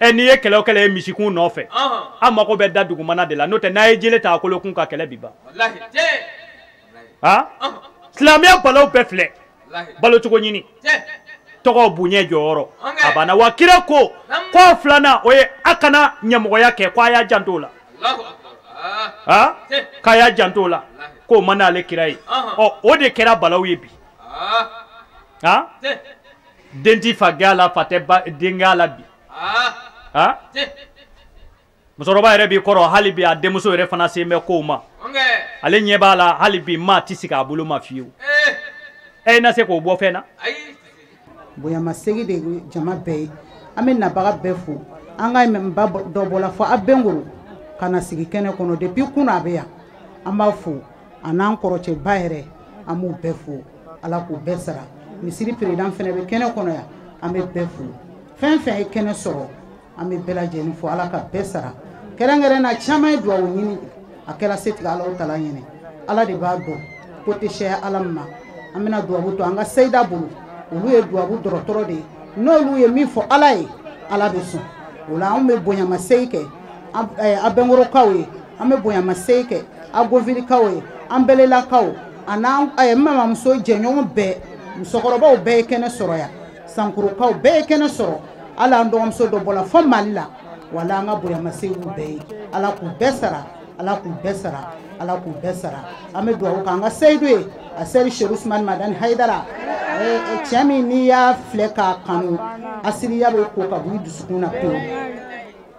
Ɛ n'i ye kɛlɛ o kɛlɛ ye misikun nɔfɛ, an mago bɛ da dugumana de la, n'o tɛ n'a ye jele ta a kolokun ka kɛlɛ bi ban. Han? Silamɛya balaw bɛɛ filɛ, balocogo ɲini, tɔgɔ bonya jɔyɔrɔ a banna. Wa kira ko k'a filanan o ye a kana ɲɛmɔgɔya kɛ ko a y'a janto o la. Han? K'a y'a janto o la k'o man d'ale kira ye. Ɔ o de kɛra balaw ye bi. Han? Den ti fa gɛn a la, fa tɛ den gɛn a la bi. Han? Musokɔrɔba yɛrɛ b'i kɔrɔ hali bi a denmuso yɛrɛ fana sen bɛ kow ma. Ale ɲɛ b'a la hali bi maa tɛ sigi a bolo ma fiyewu. Ɛ na se k'o bɔ fɛn na. Bonyamasegin de ye jama bɛɛ ye. An bɛ nabaga bɛɛ fo. An ka ba dɔ bɔla fo Abenkoro ka na sigi kɛnɛ kɔnɔ depuis kunun a bɛ yan. An b'a fo a n'an kɔrɔcɛba yɛrɛ an b'u bɛɛ fo. Ala k'u bɛɛ sara. Misiri président fana bɛ kɛnɛ kɔnɔ yan, an bɛ bɛɛ fo. Fɛn fɛn ye kɛnɛ sɔrɔ an bɛ bɛɛ lajɛlen fo. Ala ka bɛɛ sara. Kɛrɛnkɛrɛn na caman ye dugawu ɲini a kɛra setigi Alahu taala ɲɛnɛ. Ala de b'a dɔn ko tɛ sɛya Ala ma. An bɛna dugawu to an ka seyida bolo. Olu ye duwabu dɔrɔtɔrɔ de ye. N'olu ye min fɔ Ala ye, Ala bɛ sɔn. O la anw bɛ bonyamasegin kɛ Abenkorokaw ye, an bɛ bonyamasegin kɛ Agovilikaw ye, an Bɛlelakaw an'an n mamamuso jɛɲɔgɔn bɛɛ, musokɔrɔbaw bɛɛ ye kɛnɛ sɔrɔ yan, Sankorokaw bɛɛ ye kɛnɛ sɔrɔ. Hali an dɔgɔmuso dɔ bɔra fo Mali la. Wala an ka bonyamasegin b'u bɛɛ ye. Ala k'u bɛɛ sara, Ala k'u bɛɛ sara, Ala k'u bɛɛ sara. An bɛ dugawu k'an ka seyidu ye, a seri Seku Usumani Madani Hayidara. Cɛ min n'i y'a filɛ k'a kanu, asiriya bɛ ko ka bɔ i dusukun na pewu.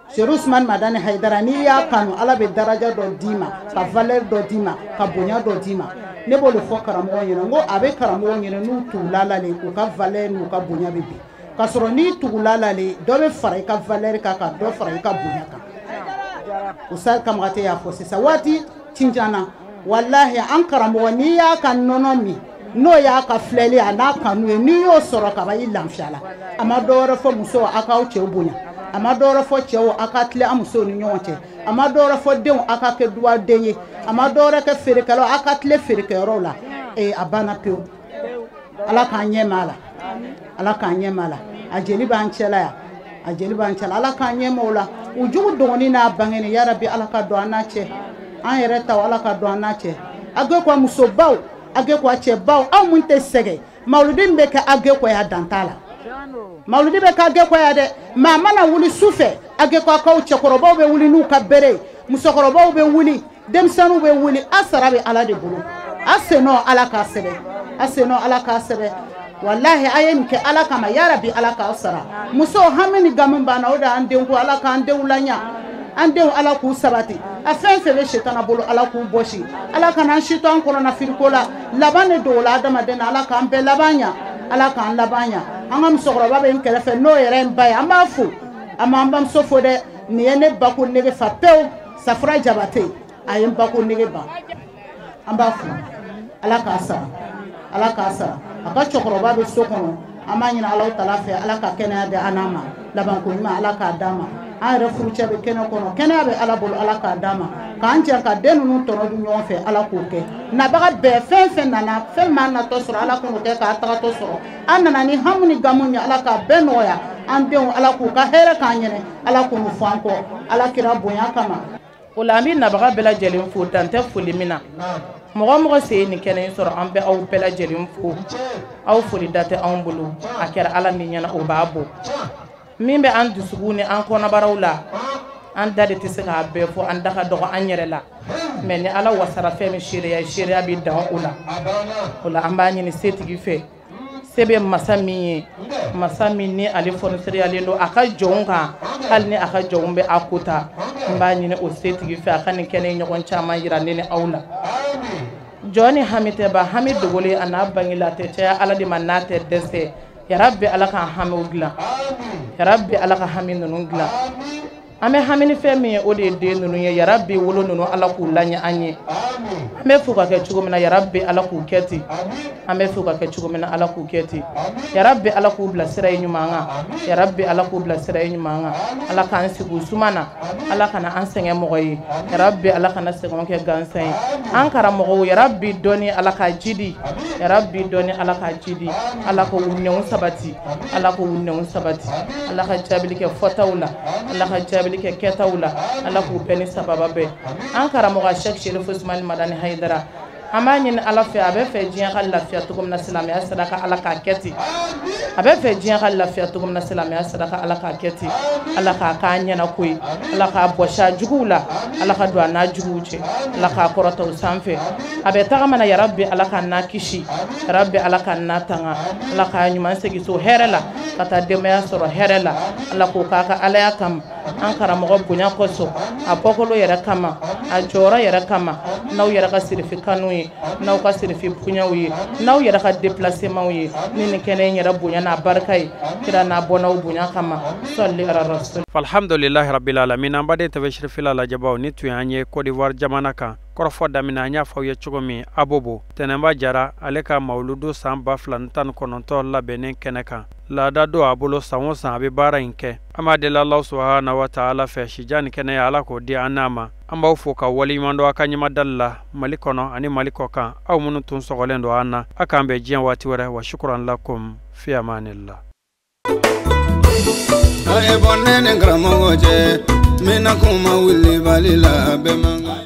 Seku Usumani Madani Hayidara n'i y'a kanu, Ala bɛ daraja dɔ d'i ma, ka valeur dɔ d'i ma, ka bonya dɔ d'i ma. Ne b'o de fɔ karamɔgɔ ɲɛna, n ko a bɛ karamɔgɔ ɲɛna n'u tugula la le, u ka valeur n'u ka bonya bɛ bin. K'a sɔrɔ n'i tugula la le, dɔ bɛ fara i ka valeur kan, ka dɔ fara i ka bonya kan. Usali Kamagate y'a fɔ sisan, waati cinjana, walahi an karamɔgɔ n'i y'a ka nɔnɔ min, n'o y'a ka filɛli a n'a kanu ye, n'i y'o sɔrɔ ka ban i lafiyala. A ma dɔwɛrɛ fɔ musow a k'aw cɛw bonya, a ma dɔwɛrɛ fɔ cɛw a ka tilen an musow ni ɲɔgɔn cɛ, a ma dɔwɛrɛ fɔ denw a ka kɛ duwaden ye, a ma dɔwɛrɛ kɛ feerekɛlaw a ka tilen feerekɛyɔrɔw la. A banna pewu. Ala k'an ɲɛ ma a la, Ala k'an ɲɛ ma a la. A jeli b'an cɛla yan, a jeli b'an cɛla, Ala k'an ɲɛ ma o la. U jugu dɔgɔnin n'a bangeni, yarabi Ala ka don an n'a cɛ, an yɛrɛ taw Ala ka don an n'a cɛ. Agekwa musobaw, Agekwa cɛbaw, aw mun tɛ sɛgɛn. Mawuludi min bɛ kɛ Agekwa ya dan t'a la. Mawuludi bɛ kɛ Agekwa ya dɛ, mais a mana wuli su fɛ, Agekwakaw cɛkɔrɔbaw bɛ wuli n'u ka bere ye, musokɔrɔbaw bɛ wuli, denmisɛnninw bɛ wuli. A sara bɛ Ala de bolo. A sennɔ Ala k'a sɛbɛn, a sennɔ Ala k'a sɛbɛn. Walahi a ye nin kɛ Ala kama, yarabi Ala k'aw sara. Musow hami ni gami banna, o de y'an denko. Ala k'an denw laɲa, an denw Ala k'u sabati. A fɛn fɛn bɛ setana bolo, Ala k'u bɔsi. Ala kana an si to an kɔnɔna firiko la. Laban de dogo la adamaden na, Ala k'an bɛɛ laban ɲa, Ala k'an laban ɲa. An ka musokɔrɔba bɛ n kɛrɛfɛ n'o yɛrɛ ye n ba ye, an b'a fo. An b'an bamuso fo dɛ. Nin ye ne bako nege fa pewu. Safura Jabate, a ye n bako nege ban. An b'a fo. Ala k'a sara, Ala k'a sara. A ka cɛkɔrɔba bɛ so kɔnɔ, An b'a ɲini Alahu taala fɛ, Ala ka kɛnɛya di an n'a ma, labanko ɲuman Ala k'a d'an ma. An yɛrɛ furucɛ bɛ kɛnɛ kɔnɔ, kɛnɛya bɛ Ala bolo, Ala k'a d'an ma, k'an jɛ ka den ninnu tɔnɔ dun ɲɔgɔn fɛ, Ala k'o kɛ. Nabaga bɛɛ, fɛn fɛn nana, fɛn m'an natɔ sɔrɔ, Ala k'o kɛ k'a tagatɔ sɔrɔ. An nana ni hamu ni gamu ye, Ala k'a bɛɛ nɔgɔya. An denw, Ala k'u ka hɛrɛ k'an ɲɛnɛ, Ala k'u fɔ an kɔ, Ala kira bonya kama. O la an bɛ nabaga bɛɛ lajɛlen fo, dan tɛ foli min na. Mɔgɔ mɔgɔ se ye nin kɛnɛ in sɔrɔ, an bɛ aw bɛɛ lajɛlen fo. Aw foli da tɛ anw bolo, a kɛra Ala min ɲɛna o b'a bɔ. Min bɛ an dusukun ni an kɔnɔbaraw la, an da de tɛ se k'a bɛɛ fɔ, an da ka dɔgɔ an yɛrɛ la. Mɛ ni Ala wasara fɛn min seereya ye, seereya bɛ dan o la. O la an b'a ɲini setigi fɛ, se bɛ masa min ye, masa min ni ale fɔnisiriyalen don a ka jɔnw kan, hali ni a ka jɔnw bɛ a kota, n b'a ɲini o setigi fɛ a ka nin kɛnɛ ɲɔgɔn caman yira ne ni aw la. Jɔn ni hami tɛ ban, hami dogolen a n'a bangela tɛ caya Ala de ma n'a tɛ dɛsɛ. Yarabi Ala k'an hamiw dilan, yarabi Ala ka hami ninnu dilan. An bɛ hami ni fɛn min ye, o de ye den ninnu ye. Yarabi wolo ninnu, Ala k'u laɲɛ an ye. An bɛ fo ka kɛ cogo min na, yarabi Ala k'u kɛ ten. An bɛ fo ka kɛ cogo min na, Ala k'u kɛ ten. Yarabi Ala k'u bila sira ye ɲuman kan, yarabi Ala k'u bila sira ye ɲuman kan. Ala k'an sigi u suma na, Ala kana an sɛgɛn mɔgɔ ye, yarabi Ala kana sɛgɛn kɛ gansan ye. An karamɔgɔw, yarabi dɔnni Ala k'a jidi, yarabi dɔnni Ala k'a jidi. Ala k'u nɛnw sabati, Ala k'u nɛnw sabati. Ala ka jaabili kɛ fɔtaw la, Ala ka jaabili kɛ kɛtaw la, Ala k'u bɛɛ ni sababa bɛɛ. An karamɔgɔ Cheikh Chérif Ousmane Madani Haidara, an b'a ɲini Ala fɛ, a bɛ fɛ diɲɛ ka lafiya cogo min na silamɛya sira kan, Ala k'a kɛ ten. A bɛ fɛ diɲɛ ka lafiya cogo min na silamɛya sira kan, Ala k'a kɛ ten. Ala k'a k'an ɲɛna ko ye, Ala k'a bɔsi a juguw la, Ala ka don a n'a juguw cɛ, Ala k'a kɔrɔta o sanfɛ. A bɛ tagama na, yarabi Ala k'an n'a kisi, yarabi Ala k'an n'a tanga, Ala k'a ɲuman segin so hɛrɛ la, ka taa denbaya sɔrɔ hɛrɛ la. Ala k'o k'a ka Alaya kama, an karamɔgɔ bonya kosɔn, a bɔkolo yɛrɛ kama, a jɔyɔrɔ yɛrɛ kama, n'aw yɛrɛ ka sirifi kanu ye, n'aw ka sirifi bonyaw ye, n'aw yɛrɛ ka déplacementw ye, ni nin kɛnɛ in yɛrɛ bonya n'a barika ye, kira n'a bɔnnaw bonya kama. Sɔli ala rasul. Alhamdulilahi rabbil alamin. An baden tɛbɛ sirifila lajɛbaw, ni tun y'an ye Côte d'Ivoire jamana kan. Kɔrɔfɔ daminɛ, an y'a fɔ aw ye cogo min, Abobo Tɛnɛnba Jara ale ka mawuludu san 2019 labɛnnen kɛnɛ kan, laada don a bolo, san o san a bɛ baara in kɛ. An b'a deli Alahu subahana wa taala fɛ, sijan ni kɛnɛya Ala k'o di an n'a ma. An b'aw fo ka waleɲuman dɔn a ka ɲɛmadali la Mali kɔnɔ ani Mali kɔ kan. Aw minnu tun sɔgɔlen don an na, a k'an bɛn diɲɛ waati wɛrɛ. Wa shukran lakum fi amanillah. A ye bɔ ne ni karamɔgɔ cɛ, n bɛna kuma wulibali la bɛɛ man kan.